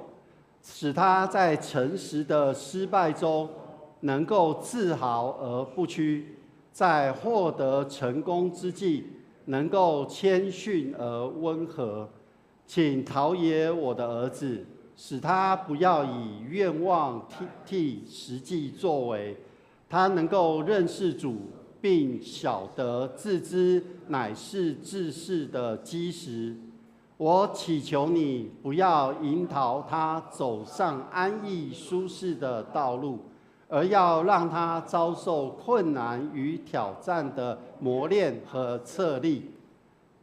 使他在誠實的失敗中能夠自豪而不屈，在獲得成功之際能夠謙遜而溫和。請陶冶我的兒子，使他不要以願望替替實際作為，他能夠認識主，並曉得自知乃是知識的基石。我祈求你不要引導他走上安逸舒適的道路，而要讓他遭受困難與挑戰的磨練和策勵，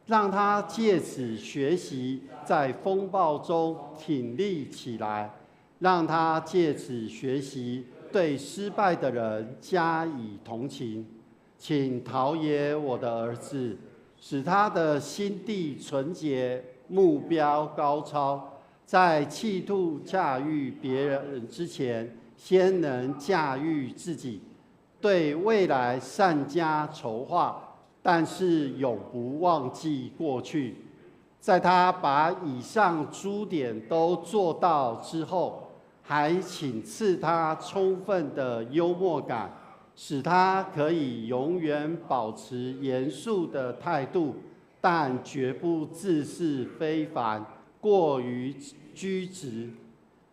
讓他借此學習在風暴中挺立起來，讓他借此學習對失敗的人加以同情。請陶冶我的兒子，使他的心地純潔，目標高超，在企圖駕馭別人之前，先能駕馭自己，對未來善加籌劃，但是永不忘記過去。在他把以上諸點都做到之後，還請賜他充分的幽默感，使他可以永遠保持嚴肅的態度，但絕不自視非凡，過於拘執。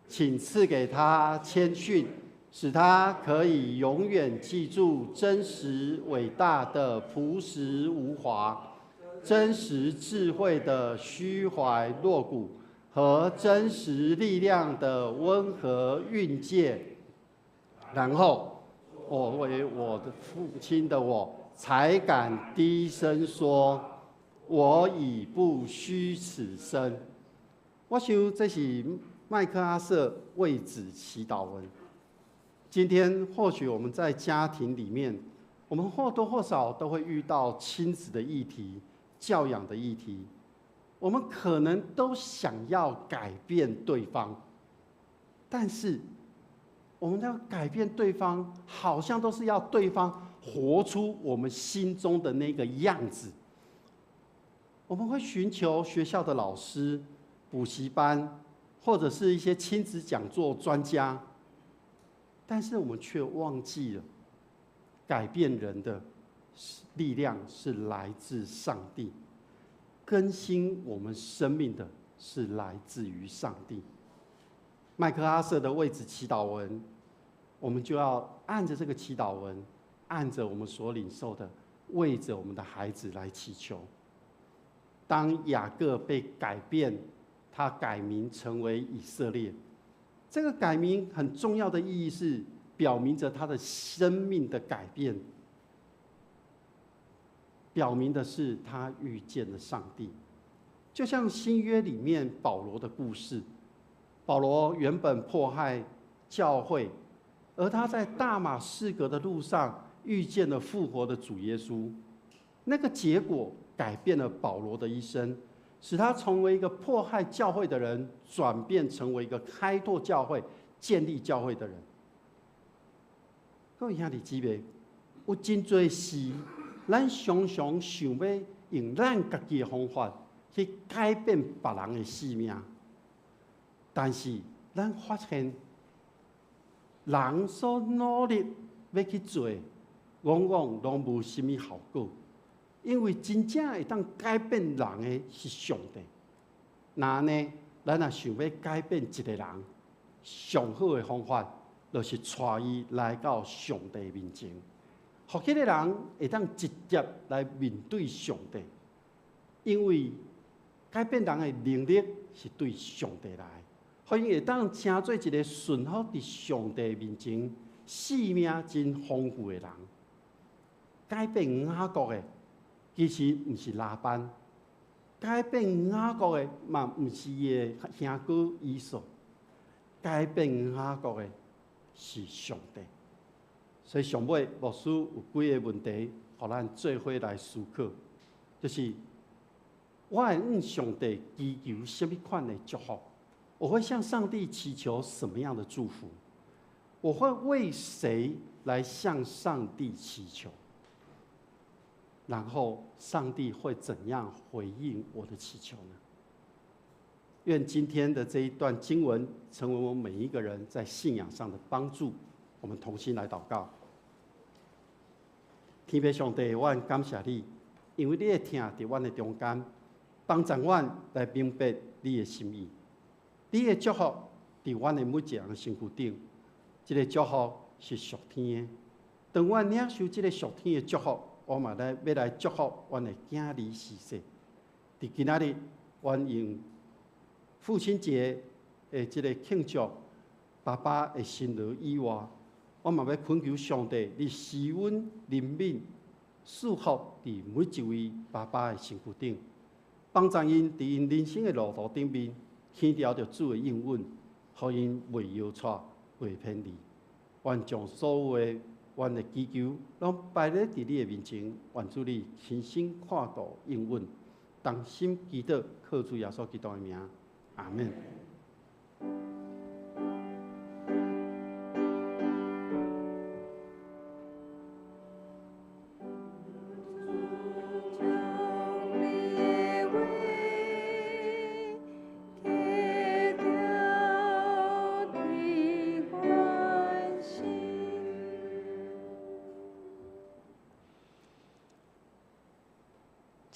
请赐给他谦逊，使他可以永远记住真实伟大的朴实无华，真实智慧的虚怀若谷和真实力量的温和蕴藉。然后，我为我的父亲的我，才敢低声说：我已不虚此生。我想这是麦克阿瑟为子祈祷文。今天或许我们在家庭里面，我们或多或少都会遇到亲子的议题、教养的议题，我们可能都想要改变对方，但是我们要改变对方，好像都是要对方活出我们心中的那个样子。我们会寻求学校的老师、补习班，或者是一些亲子讲座专家，但是我们却忘记了，改变人的力量是来自上帝，更新我们生命的是来自于上帝。麦克阿瑟的为子祈祷文，我们就要按着这个祈祷文，按着我们所领受的，为着我们的孩子来祈求。当雅各被改变，他改名成为以色列。这个改名很重要的意义是表明着他的生命的改变，表明的是他遇见了上帝。就像新约里面保罗的故事，保罗原本迫害教会，而他在大马士革的路上遇见了复活的主耶稣，那个结果改变了保罗的一生，使他成为一个迫害教会的人，转变成为一个开拓教会、建立教会的人。各位兄弟姊妹，有真济事，咱常常想欲用咱家己的方法去改变别人的性命，但是咱发现，人所努力欲去做，往往拢无啥物效果。因为真正会当改变人的是上帝。那按呢，咱若想欲改变一个人，上好的方法就是带伊来到上帝面前，予彼个人会当直接来面对上帝。因为改变人的能力是对上帝来，予伊会当成做一个顺服伫上帝面前、生命真丰富的人。改变雅各的，其实毋是拉班，改变雅各的嘛毋是伊的兄哥以扫，改变雅各的是上帝。所以上尾牧师有几个问题，予咱做伙来思考，就是我会向上帝祈求啥物款的祝福？我会向上帝祈求什么样的祝福？我会为谁来向上帝祈求？然后，上帝会怎样回应我的祈求呢？愿今天的这一段经文成为我们每一个人在信仰上的帮助。我们同心来祷告。天父上帝，我感谢你，因为你的疼伫阮的中间，帮助阮来明白你的心意。你的祝福伫阮的每一个人身躯顶，这个祝福是属天的。当阮领受这个属天的祝福，我嘛来欲来祝福阮的囝儿嗣世。伫今仔日，阮用父亲节的这个庆祝爸爸的辛劳以外，我嘛欲恳求上帝，你施恩怜悯、赐福伫每一位爸爸的身躯顶，帮助𪜶伫𪜶人生的路途顶面，牵牢著主的应允，予𪜶袂摇掣、袂偏离。愿将所有的阮的祈求，拢摆咧伫你的面前，愿主你亲身看顾应允，同心祈祷，靠主耶稣基督的名，阿们。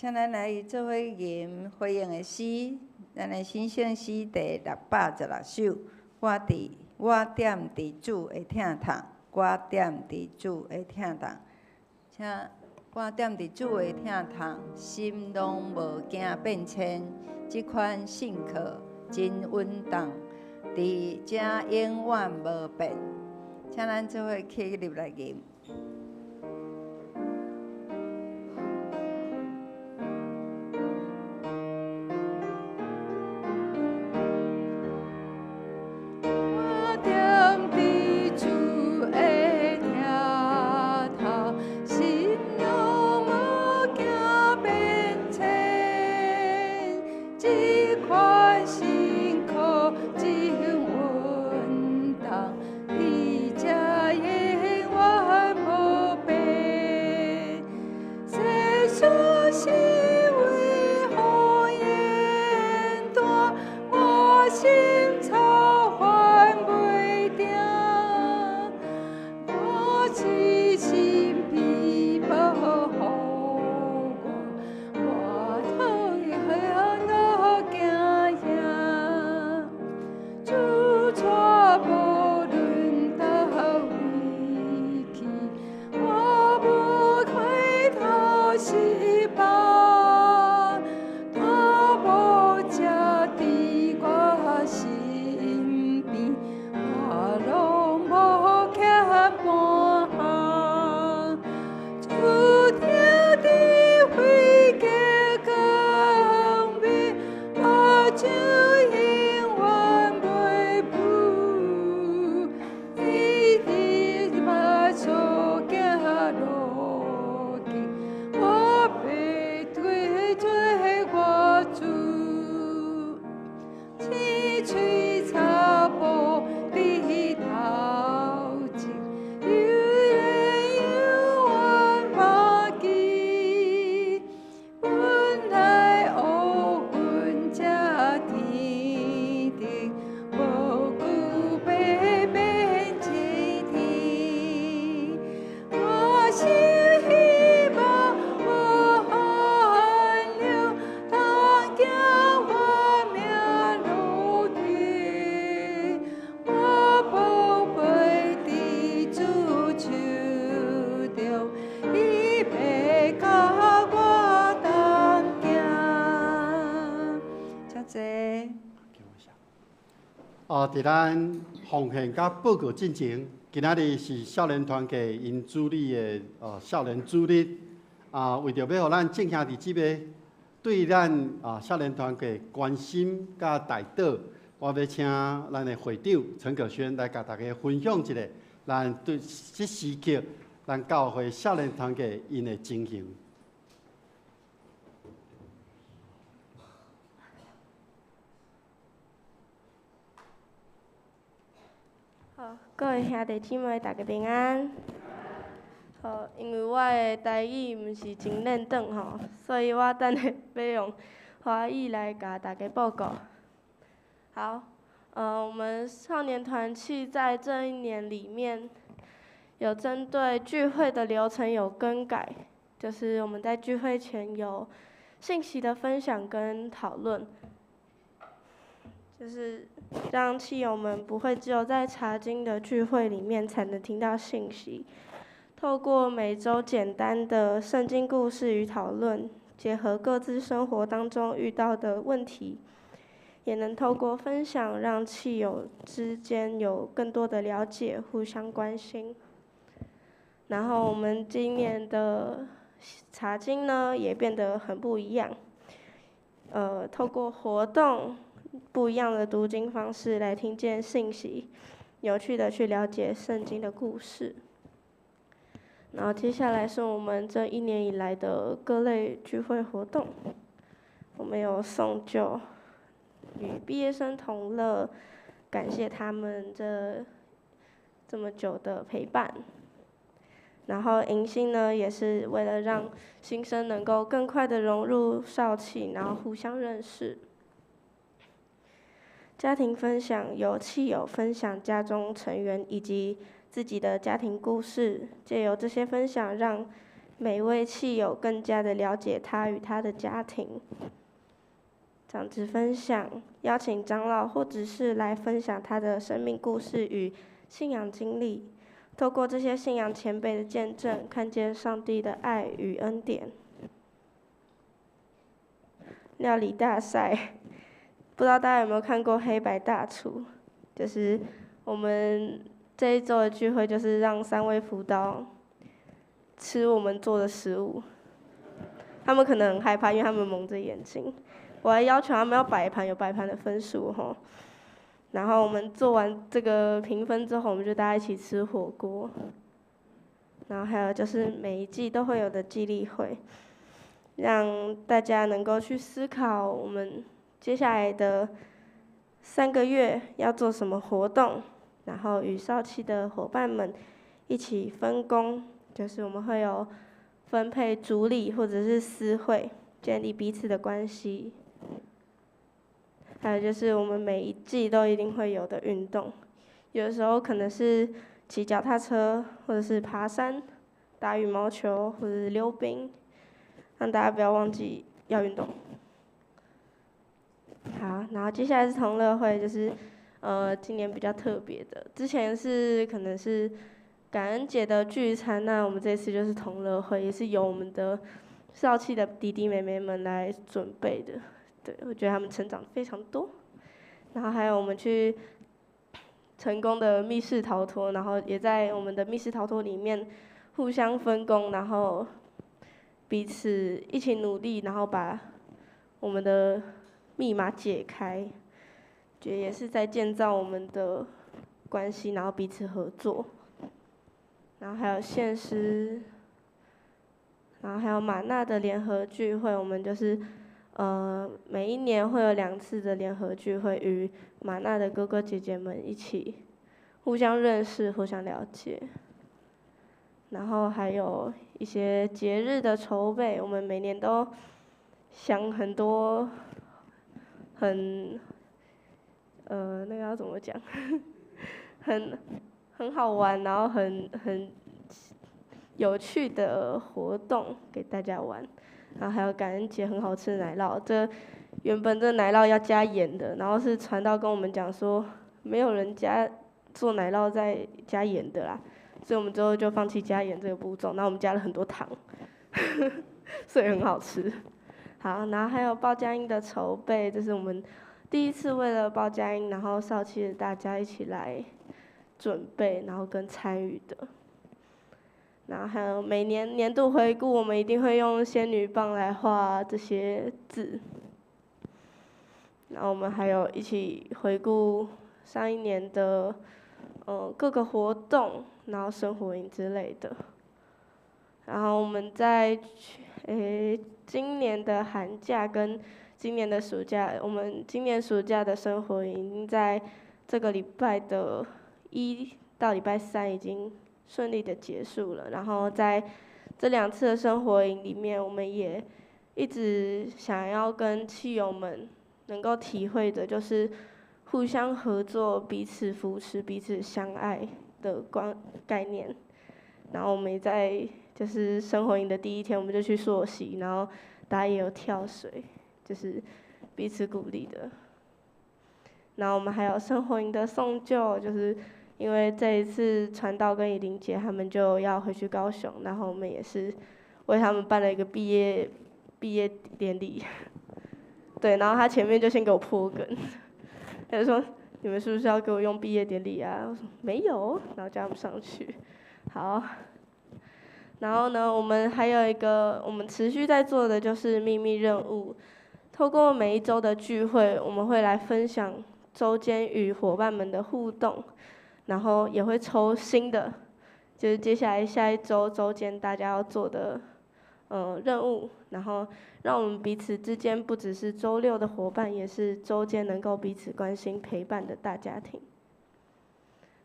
请咱来做伙吟回应的诗，咱的新圣诗第616，我踮佇主的疼痛，我踮佇主的疼痛，請我踮佇主的疼痛，心攏無驚變遷，這款信靠真穩當，佇遮永遠無變。請咱做伙起立來吟。佇咱奉獻佮報告進前，今仔日是少年團契𪜶主理的少年主日啊，為著欲予咱眾兄弟姊妹對咱少年團契關心佮代禱，我欲請咱的會長陳可軒來共大家分享一下，咱對這時刻咱教會少年團契𪜶的情形。好，各位兄弟姊妹，大家平安。好，因為我的台語毋是真輪轉吼，所以我等下欲用華語來共大家報告。好，我們少年團契在這一年裡面，有針對聚會的流程有更改，就是我們在聚會前有信息的分享跟討論。就是讓契友們不會只有在查經的聚會裡面才能聽到信息，透過每週簡單的聖經故事與討論，結合各自生活當中遇到的問題，也能透過分享讓契友之間有更多的了解，互相關心。然後我們今年的查經呢，也變得很不一樣。透過活動，不一樣的讀經方式來聽見信息，有趣的去了解聖經的故事。然後接下來是我們這一年以來的各類聚會活動，我們有送酒，與畢業生同樂，感謝他們這麼久的陪伴。然後迎新呢，也是為了讓新生能夠更快的融入少契，然後互相認識。家庭分享，由契友分享家中成員以及自己的家庭故事，藉由這些分享，讓每位契友更加的了解他與他的家庭。长执分享，邀请长老或执事来分享他的生命故事与信仰经历。透过这些信仰前辈的见证，看见上帝的爱与恩典。料理大赛，不知道大家有没有看过《黑白大厨》？就是我们这一周的聚会，就是让三位辅导吃我们做的食物。他们可能很害怕，因为他们蒙着眼睛。我还要求他们要摆盘，有摆盘的分数吼。然后我们做完这个评分之后，我们就大家一起吃火锅。然后还有就是每一季都会有的季例会，让大家能够去思考我们接下来的3个月要做什么活动，然后与少期的伙伴们一起分工，就是我们会有分配组里或者是私会，建立彼此的关系。还有就是我们每一季都一定会有的运动，有的时候可能是骑脚踏车，或者是爬山、打羽毛球，或者是溜冰，让大家不要忘记要运动。好，然后接下来是同乐会，就是今年比较特别的，之前是可能是感恩节的聚餐，那我们这次就是同乐会，也是由我们的少期的弟弟妹妹们来准备的。对，我觉得他们成长非常多。然后还有我们去成功的密室逃脱，然后也在我们的密室逃脱里面互相分工，然后彼此一起努力，然后把我们的密码解开，觉得也是在建造我们的关系，然后彼此合作。然后还有献诗，然后还有吗哪的联合聚会，我们就是每一年会有两次的联合聚会，与吗哪的哥哥姐姐们一起互相认识、互相了解。然后还有一些节日的筹备，我们每年都想很多很那个要怎么讲？很好玩，然后很有趣的活动给大家玩。然后还有感恩节很好吃的奶酪，这原本这奶酪要加盐的，然后是传道跟我们讲说，没有人加做奶酪再加盐的啦，所以我们最后就放弃加盐这个步骤，然后我们加了很多糖，所以很好吃。好，然后还有报佳音的筹备，这是我们第一次为了报佳音，然后少期的大家一起来准备，然后跟参与的。然后还有每年年度回顾，我们一定会用仙女棒来画这些字。然后我们还有一起回顾上一年的各个活动，然后生活营之类的。然后我们在今年的寒假跟今年的暑假，我们今年暑假的生活营在这个礼拜的一到礼拜三已经顺利的结束了。然后在这两次的生活营里面，我们也一直想要跟契友们能够体会的，就是互相合作、彼此扶持、彼此相爱的观概念。然后我们也在就是生活营的第一天，我们就去溯溪，然后大家也有跳水，就是彼此鼓励的。然后我们还有生活营的送旧，就是因为这一次传道跟以玲姐他们就要回去高雄，然后我们也是为他们办了一个毕业典礼。对，然后他前面就先给我破梗，他就说你们是不是要给我用毕业典礼啊？我说没有，然后叫他们上去。好，然后呢，我们还有一个我们持续在做的就是秘密任务，透过每一周的聚会，我们会来分享周间与伙伴们的互动，然后也会抽新的，就是接下来下一周周间大家要做的任务，然后让我们彼此之间不只是周六的伙伴，也是周间能够彼此关心陪伴的大家庭。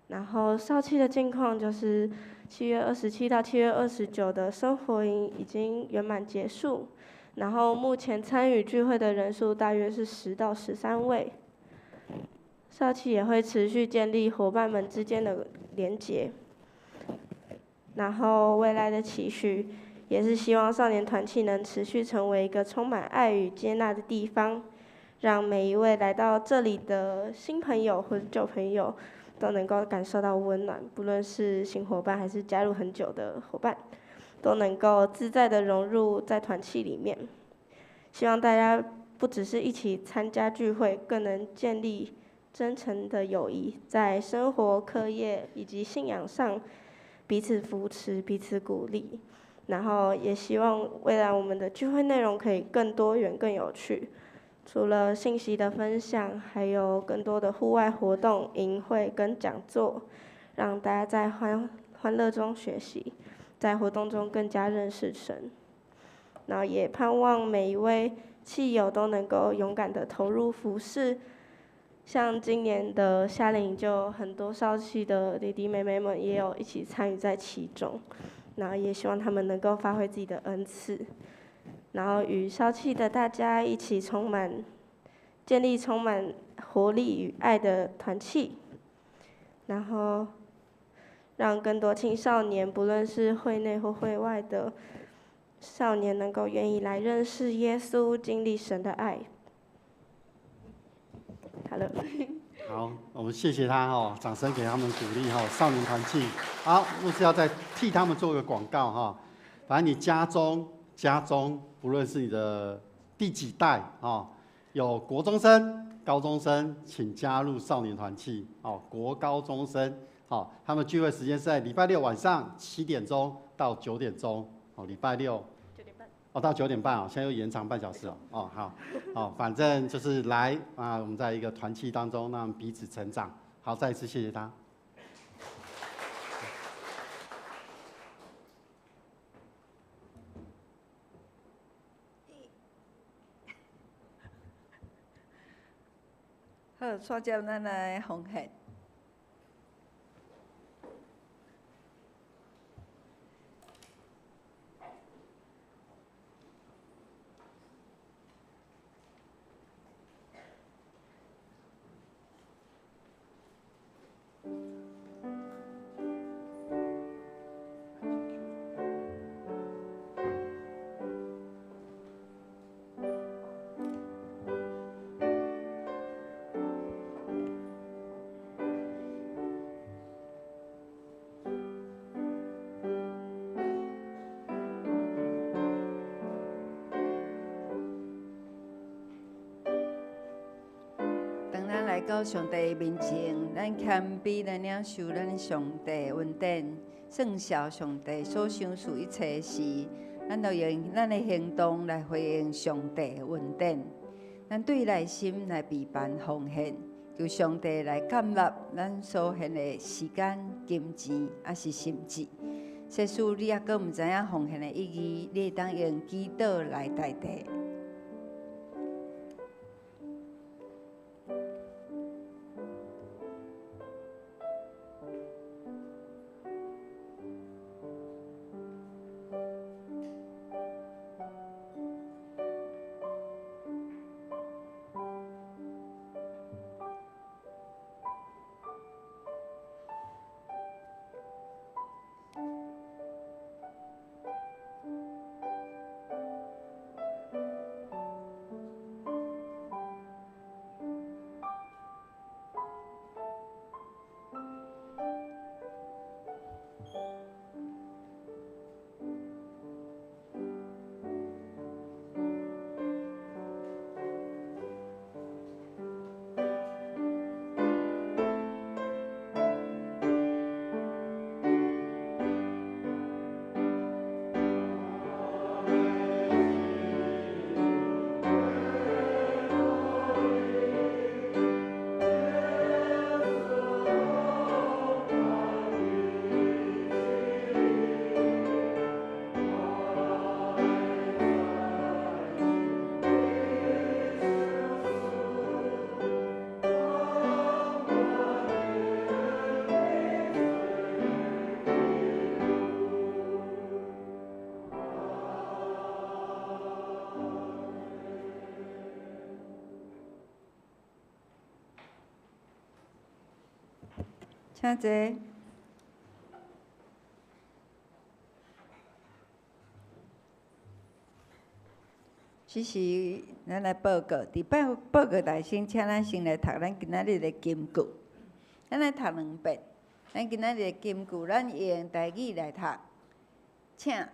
然后少期的近况就是7月27到7月29的生活营已经圆满结束，然后目前参与聚会的人数大约是10到13位。少期也会持续建立伙伴们之间的连结，然后未来的期许也是希望少年团契能持续成为一个充满爱与接纳的地方，让每一位来到这里的新朋友或者旧朋友都能够感受到温暖，不论是新伙伴还是加入很久的伙伴，都能够自在的融入在团契里面。希望大家不只是一起参加聚会，更能建立真诚的友谊，在生活、课业以及信仰上彼此扶持、彼此鼓励。然后也希望未来我们的聚会内容可以更多元、更有趣。除了信息的分享，还有更多的户外活动、营会跟讲座，让大家在欢乐中学习，在活动中更加认识神。然后也盼望每一位契友都能够勇敢的投入服事，像今年的夏令营就很多少契的弟弟妹妹们也有一起参与在其中，然后也希望他们能够发挥自己的恩赐，然后与少契的大家一起建立充满活力与爱的团契，然后让更多青少年，不论是会内或会外的少年，能够愿意来认识耶稣，经历神的爱。好了。好，我们谢谢他哦，掌声给他们鼓励哈。少年团契，好，牧师要再替他们做个广告哈。反正你家中不论是你的第几代哦，有国中生、高中生，请加入少年团契哦。国高中生，哦，他们聚会时间是在礼拜六晚上7点钟到9点钟哦，礼拜六。哦，到9点半哦，现在又延长半小时哦。哦，好，哦，反正就是来啊，我们在一个团契当中，让彼此成长。好，再一次谢谢他。好，带接咱来奉献。来到上帝面前，咱谦卑来领受咱上帝恩典，算数上帝所赏赐一切时，咱就用咱的行动来回应上帝恩典。咱对内心来备办奉献，求上帝来接纳咱所献的时间、金钱，抑是心志。即使你犹阁毋知影奉献的意义，你会当用祈祷来代替。请坐。只是咱來報告，佇報報告內先，請咱先來讀咱今仔日的金句。咱來讀兩遍。咱今仔日的金句，咱用台語來讀。請，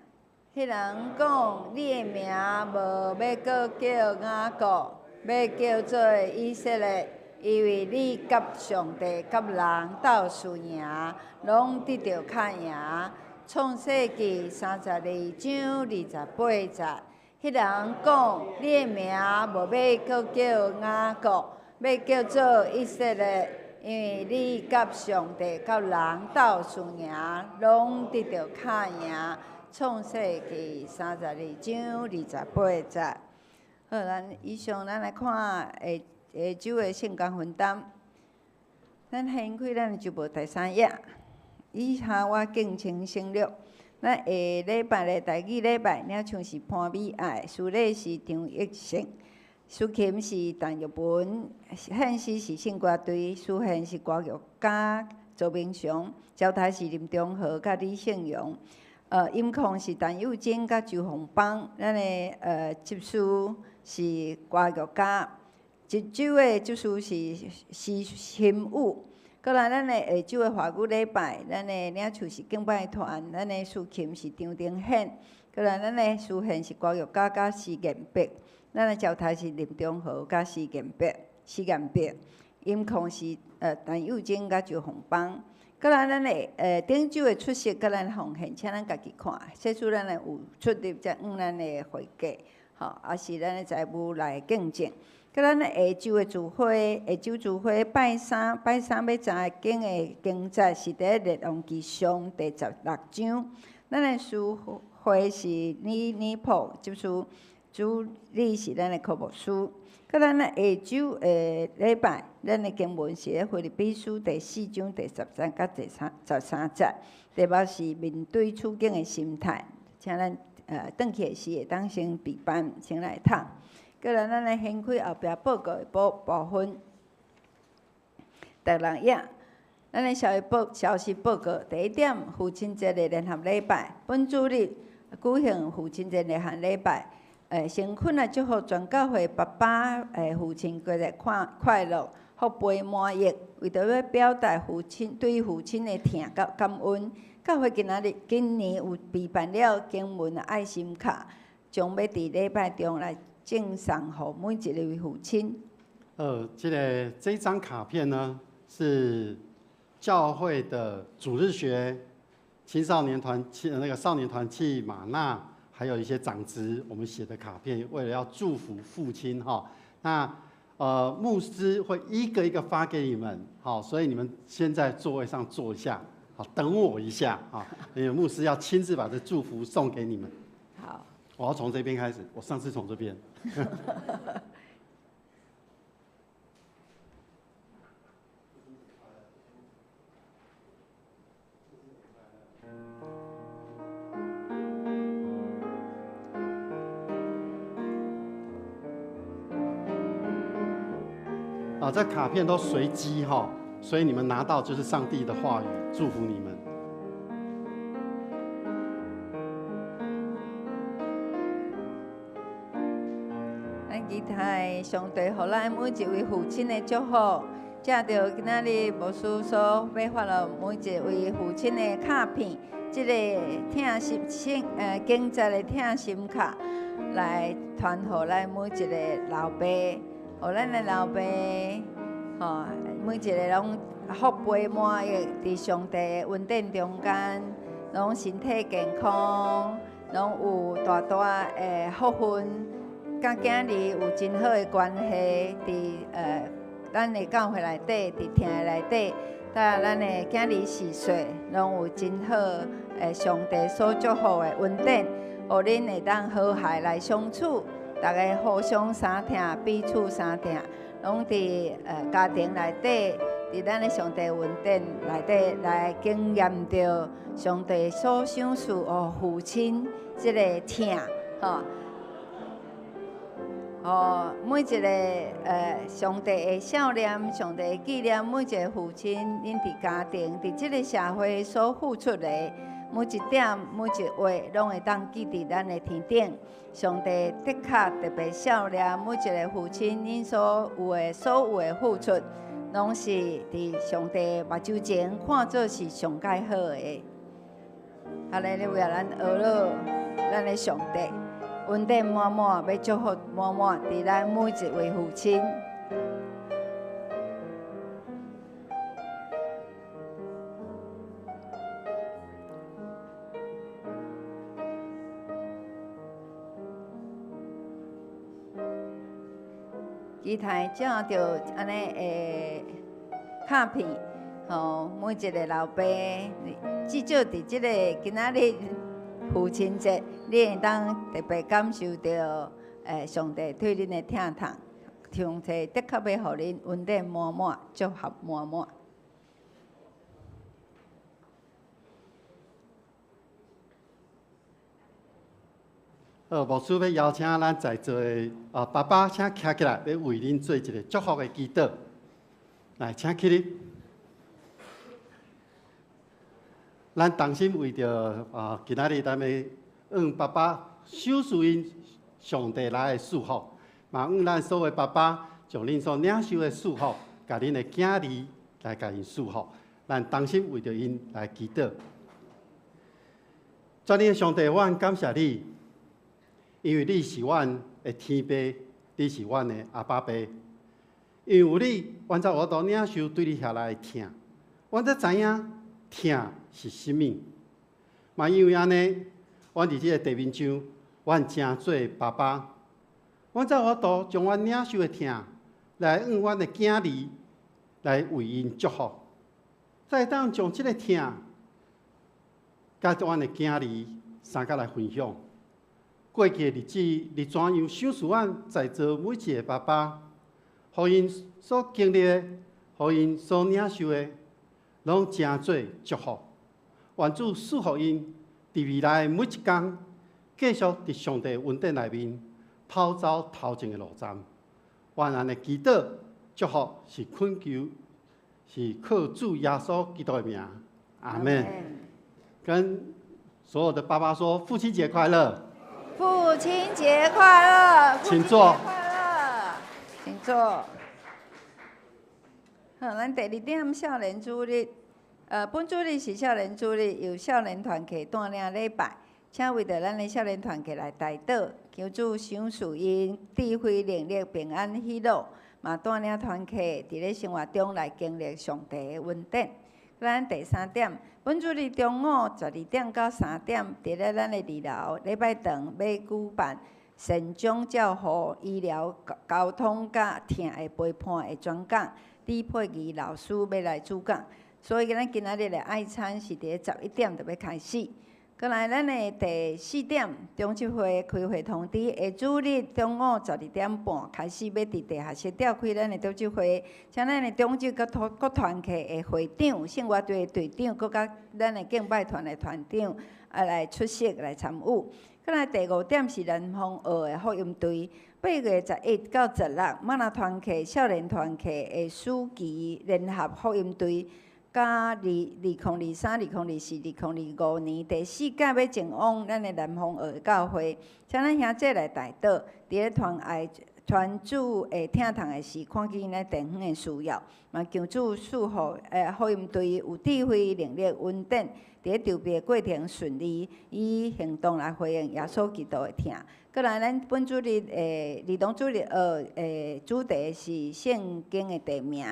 彼人講，你的名無欲閣叫雅各，欲叫做以色列，因為你佮上帝佮人鬥輸贏，攏得著較贏。創世記32章28節。彼人講，你的名無欲閣叫雅各，欲叫做以色列，因為你佮上帝佮人鬥輸贏，攏得著較贏。創世記32章28節。好，咱以上咱來看下下晝的聖工分擔。咱掀開咱的周報第三頁，以下我敬請省略。咱下禮拜的台語禮拜，領唱是潘美愛，司禮是張益勝，司琴是陳玉文，獻詩是聖歌隊，司獻是歌劇家周明雄，招待是林中和佮李勝陽，音控是陳幼貞佮周鳳邦，咱的執事是歌劇家，這周的執事是施新武。閣來，咱的下晝的華語禮拜，咱的領袖是敬拜團，咱的司琴是張定憲。閣來，咱的司獻是郭玉嘉佮施建伯，咱的招待是林中和佮施建伯、施建伯。音控是陳幼貞佮周鳳邦。閣來，咱的頂週的出席佮咱奉獻，請咱家己看。這次咱的有出入才按咱的會計，吼，抑是咱的財務來見證。閣咱下晝的聚會，下晝聚會拜三，拜三欲查經的經節是佇咧列王紀上第16章。咱的司會是李李普，就是主理是咱的柯牧師。閣咱的下晝的禮拜，咱的經文是咧腓立比書第4章第10節佮第13節，題目是面對處境的心態。請咱轉去的時會當先備班，先來讀。閣來，咱來掀開後壁報告的部分。第六頁，咱的消息報告第一點，父親節的聯合禮拜，本主日舉行父親節聯合禮拜。誠懇來祝福全教會爸爸父親節日快樂，福杯滿溢。為著欲表達父親對父親的疼佮感恩，教會今年有備辦了經文愛心卡，將欲佇禮拜中來贈送予每一位父親。這張卡片呢，是教會的主日學、青少年團契、那個少年團契瑪納，還有一些長執，我們寫的卡片，為了要祝福父親哈。那牧師會一個一個發給你們，好，所以你們先在座位上坐一下，好，等我一下啊，因為牧師要親自把這祝福送給你們。好，我要從這邊開始，我上次從這邊。啊，這卡片都隨機哈，所以你們拿到就是上帝的話語，祝福你們。咱期待上帝予咱每一位父親的祝福，藉著今仔日牧師所欲發予每一位父親的卡片，這個疼心經節的疼心卡，來傳予咱每一個老爸，予咱的老爸，吼，每一個攏福杯滿溢，佇上帝的恩典中間，攏身體健康，攏有大大的福分。佮囝兒有真好的關係，佇咱的教會內底，佇疼的內底，搭咱的囝兒四歲，攏有真好上帝所祝福的恩典，予恁會當和諧來相處，逐家互相相疼，彼此相疼，攏佇家庭內底，佇咱的上帝恩典內底來經驗著上帝所賞賜予父親這個疼，吼。哦，每一個上帝的少年，上帝的紀念，每一個父親，恁佇家庭，佇這個社會所付出的，每一點每一話攏會當記佇咱的天頂。上帝的確特別惜念每一个父親，𪜶所有的所有的付出，攏是佇上帝目睭前看做是上蓋好的。哈利路亞，咱呵咾咱的上帝，恩典滿滿，欲祝福滿滿，佇咱每一位父親。期待照著按呢的卡片，予每一个老爸，至少佇這个今仔日父親節，你會當特別感受著上帝對恁的疼痛，上帝的確欲予恁恩典滿滿，祝福滿滿。好，牧師欲邀請咱在座的爸爸，請徛起來，欲為恁做一个祝福的祈禱。來，請起立。咱同心為著今仔日咱欲向爸爸賞賜𪜶上帝來的祝福，嘛向咱所有爸爸將恁所領受的祝福，共恁的囝兒來共𪜶祝福。咱同心為著𪜶來祈禱。全能的上帝，我感謝你。因為你是阮的天父，你是阮的阿爸爸。因為有你，阮才有法度領受對你遐來的疼。阮才知影疼是啥物。嘛因為按呢，阮佇這个地面上，阮成做爸爸，阮才有法度將阮領受的疼來向阮的囝兒來為𪜶祝福，才會當將這个疼佮阮的囝兒相佮來分享。過去的日子，你怎樣賞賜阮在座每一个爸爸，予𪜶所經歷的，予𪜶所領受的，攏成做祝福。願主賜予𪜶佇未來的每一工，繼續佇上帝恩典內面跑走頭前的路站。願按呢祈禱祝福是懇求，是靠主耶穌基督的名。阿們。跟所有的爸爸說父親節快樂。父親節快樂！請坐。快樂，請坐。好，咱第二點少年主日，本主日是少年主日，由少年團契帶領禮拜，請為著咱的少年團契來代禱，求主賞賜𪜶智慧、能力、平安、喜樂，嘛帶領團契佇咧生活中來經歷上帝的恩典。咱第三點，本主日中午12點到3點，佇咧咱的二樓禮拜堂欲舉辦善終照護醫療交通佮疼的陪伴的專講，李佩儀老師欲來主講，所以咱今仔日的愛餐是佇咧11點就欲開始。閣來，咱的第四點，長執會開會通知，下主日中午12點半開始，欲佇地下室召開咱的長執會，請咱的長執佮各團契的會長、聖樂隊的隊長，閣佮咱的敬拜團的團長，來出席來參與。閣來第五點是南方澳的福音隊，8月11到16，瑪納團契、少年團契的暑期聯合福音隊。佮2023、2024、2025年第四屆欲前往咱的南方澳的教會，請咱兄弟來代禱，佇咧傳愛傳主會疼痛的時，看見咱地方的需要，嘛求主賜予福音隊有智慧、能力、恩典，佇咧籌備的過程順利，以行動來回應耶穌基督的疼。閣來，咱本主日的兒童主日學的主題是聖經的地名。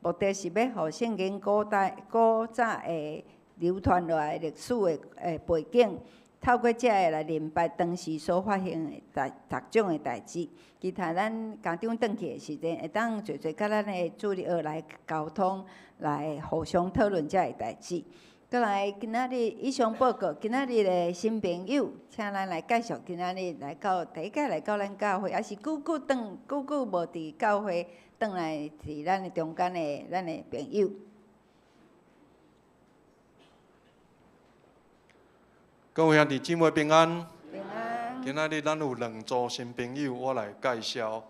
目的是欲予聖經古代古早的流傳落來歷史的背景，透過這个來明白當時所發生的逐種的代誌。其他咱家長轉去的時陣，會當濟濟佮咱的主日學來溝通，來互相討論這个代誌。閣來今仔日以上報告，今仔日的新朋友，請咱來介紹今仔日來到第一擺來到咱教會，抑是久久轉久久無佇教會。轉來佇咱的中間的咱的朋友。各位兄弟姊妹平安。平安。今仔日咱有兩組新朋友，我來介紹。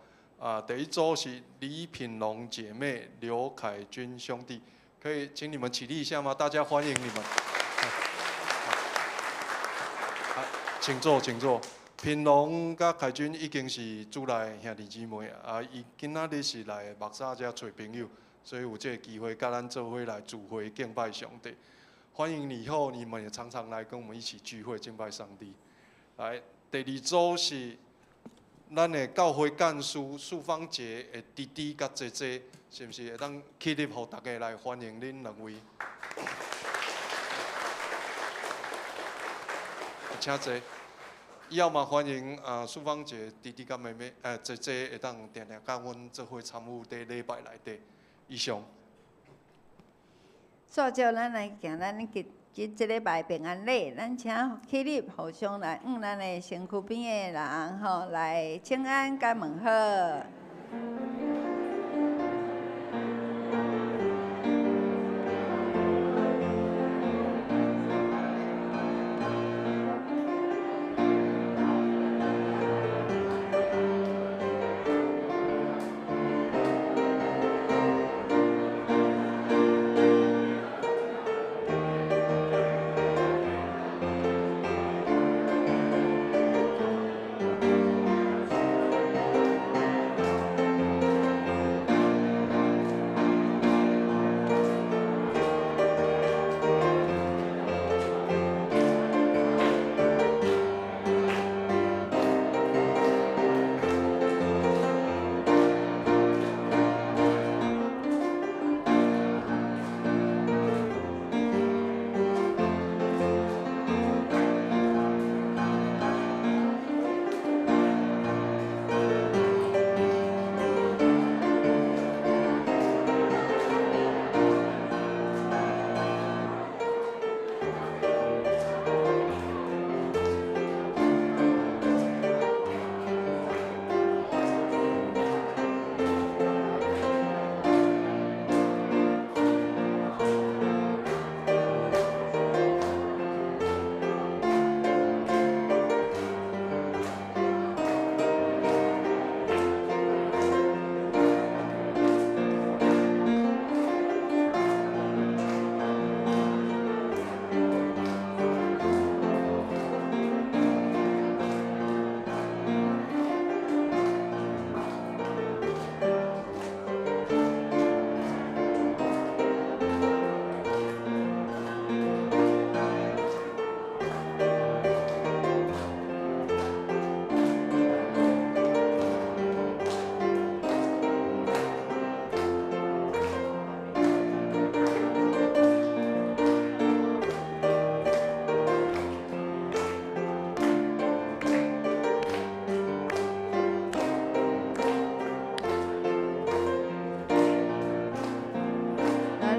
第一組是李品龍姐妹、劉凱軍兄弟，可以請你們起立一下嗎？大家歡迎你們。请坐，请坐。品龙佮凯君已经是主内兄弟姊妹啊，伊今仔日是来目沙遮揣朋友，所以有这个机会佮咱做伙来聚会敬拜上帝。欢迎以后你们也常常来跟我们一起聚会敬拜上帝。来，第二组是咱的教会干事淑芳姐的弟弟佮姐姐，是毋是会当起立，予大家来欢迎恁两位？请坐。以后嘛欢迎啊，淑芳姐弟弟佮妹妹，姐姐会当定定佮阮做伙参与伫礼拜内底。以上。煞照咱来行咱今今这礼拜平安礼，咱请起立互相来，向咱的身躯边的人吼来请安佮问好。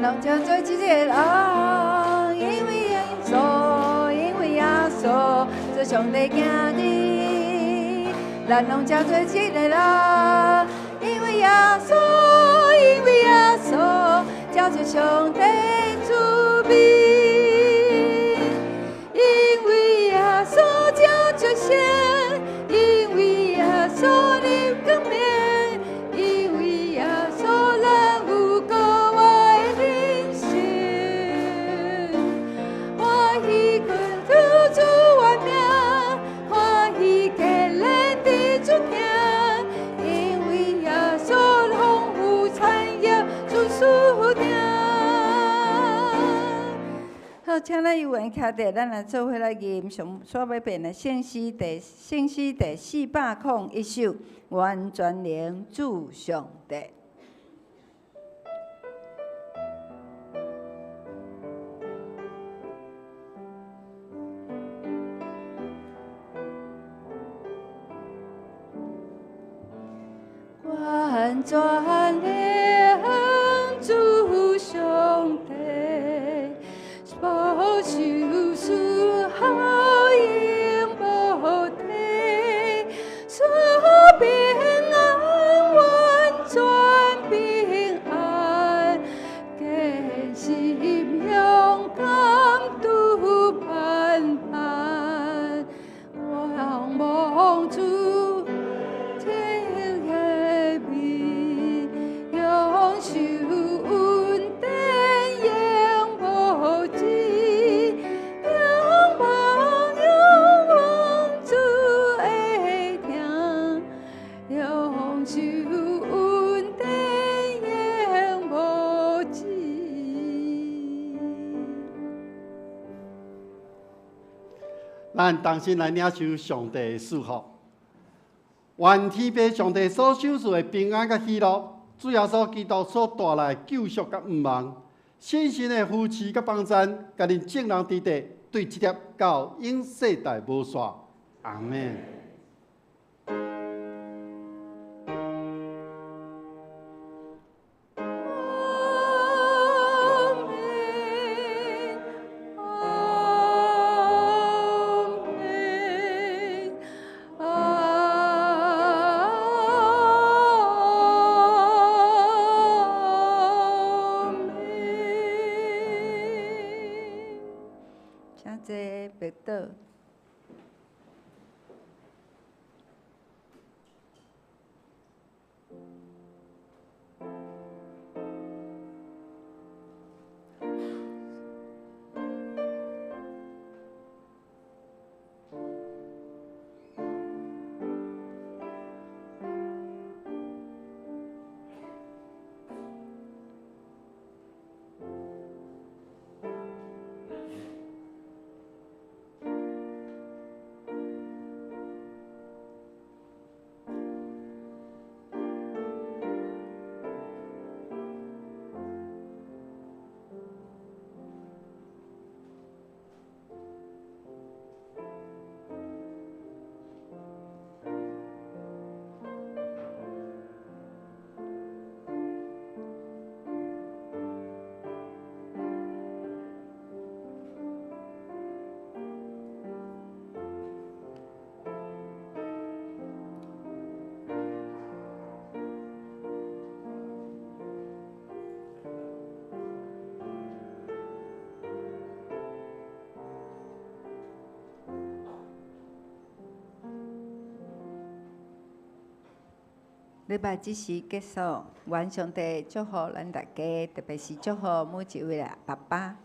拢叫做一个人，因为耶稣，因为耶稣，做上帝行的。咱拢叫做一个人，因为耶稣，因为耶稣，叫做上帝慈悲。因为耶稣叫做神，因为耶稣的光明，因为耶稣咱有格外人生。欢喜跟主主完命，欢喜给咱的主听，因为耶稣丰富产业主属定。好，请咱有缘徛伫，咱来做伙来吟上煞欲变的圣诗第圣诗第401首，愿全能主上帝。愿全能主上帝，保守赐福永无退，赐平安，完全平安，坚心勇敢拄盼盼，仰望主天的面，享受恩典永无止，仰望仰望咱同心來領受上帝的祝福。願天父上帝所賞賜的平安佮喜樂，主耶穌基督所帶來的救贖佮盼望，聖神的扶持佮幫贊，佮恁眾人佇佇，對這粒到永世代無煞。阿們。請坐默禱。禮拜這時結束，願上帝祝福咱大家，特別是祝福每一位的爸爸。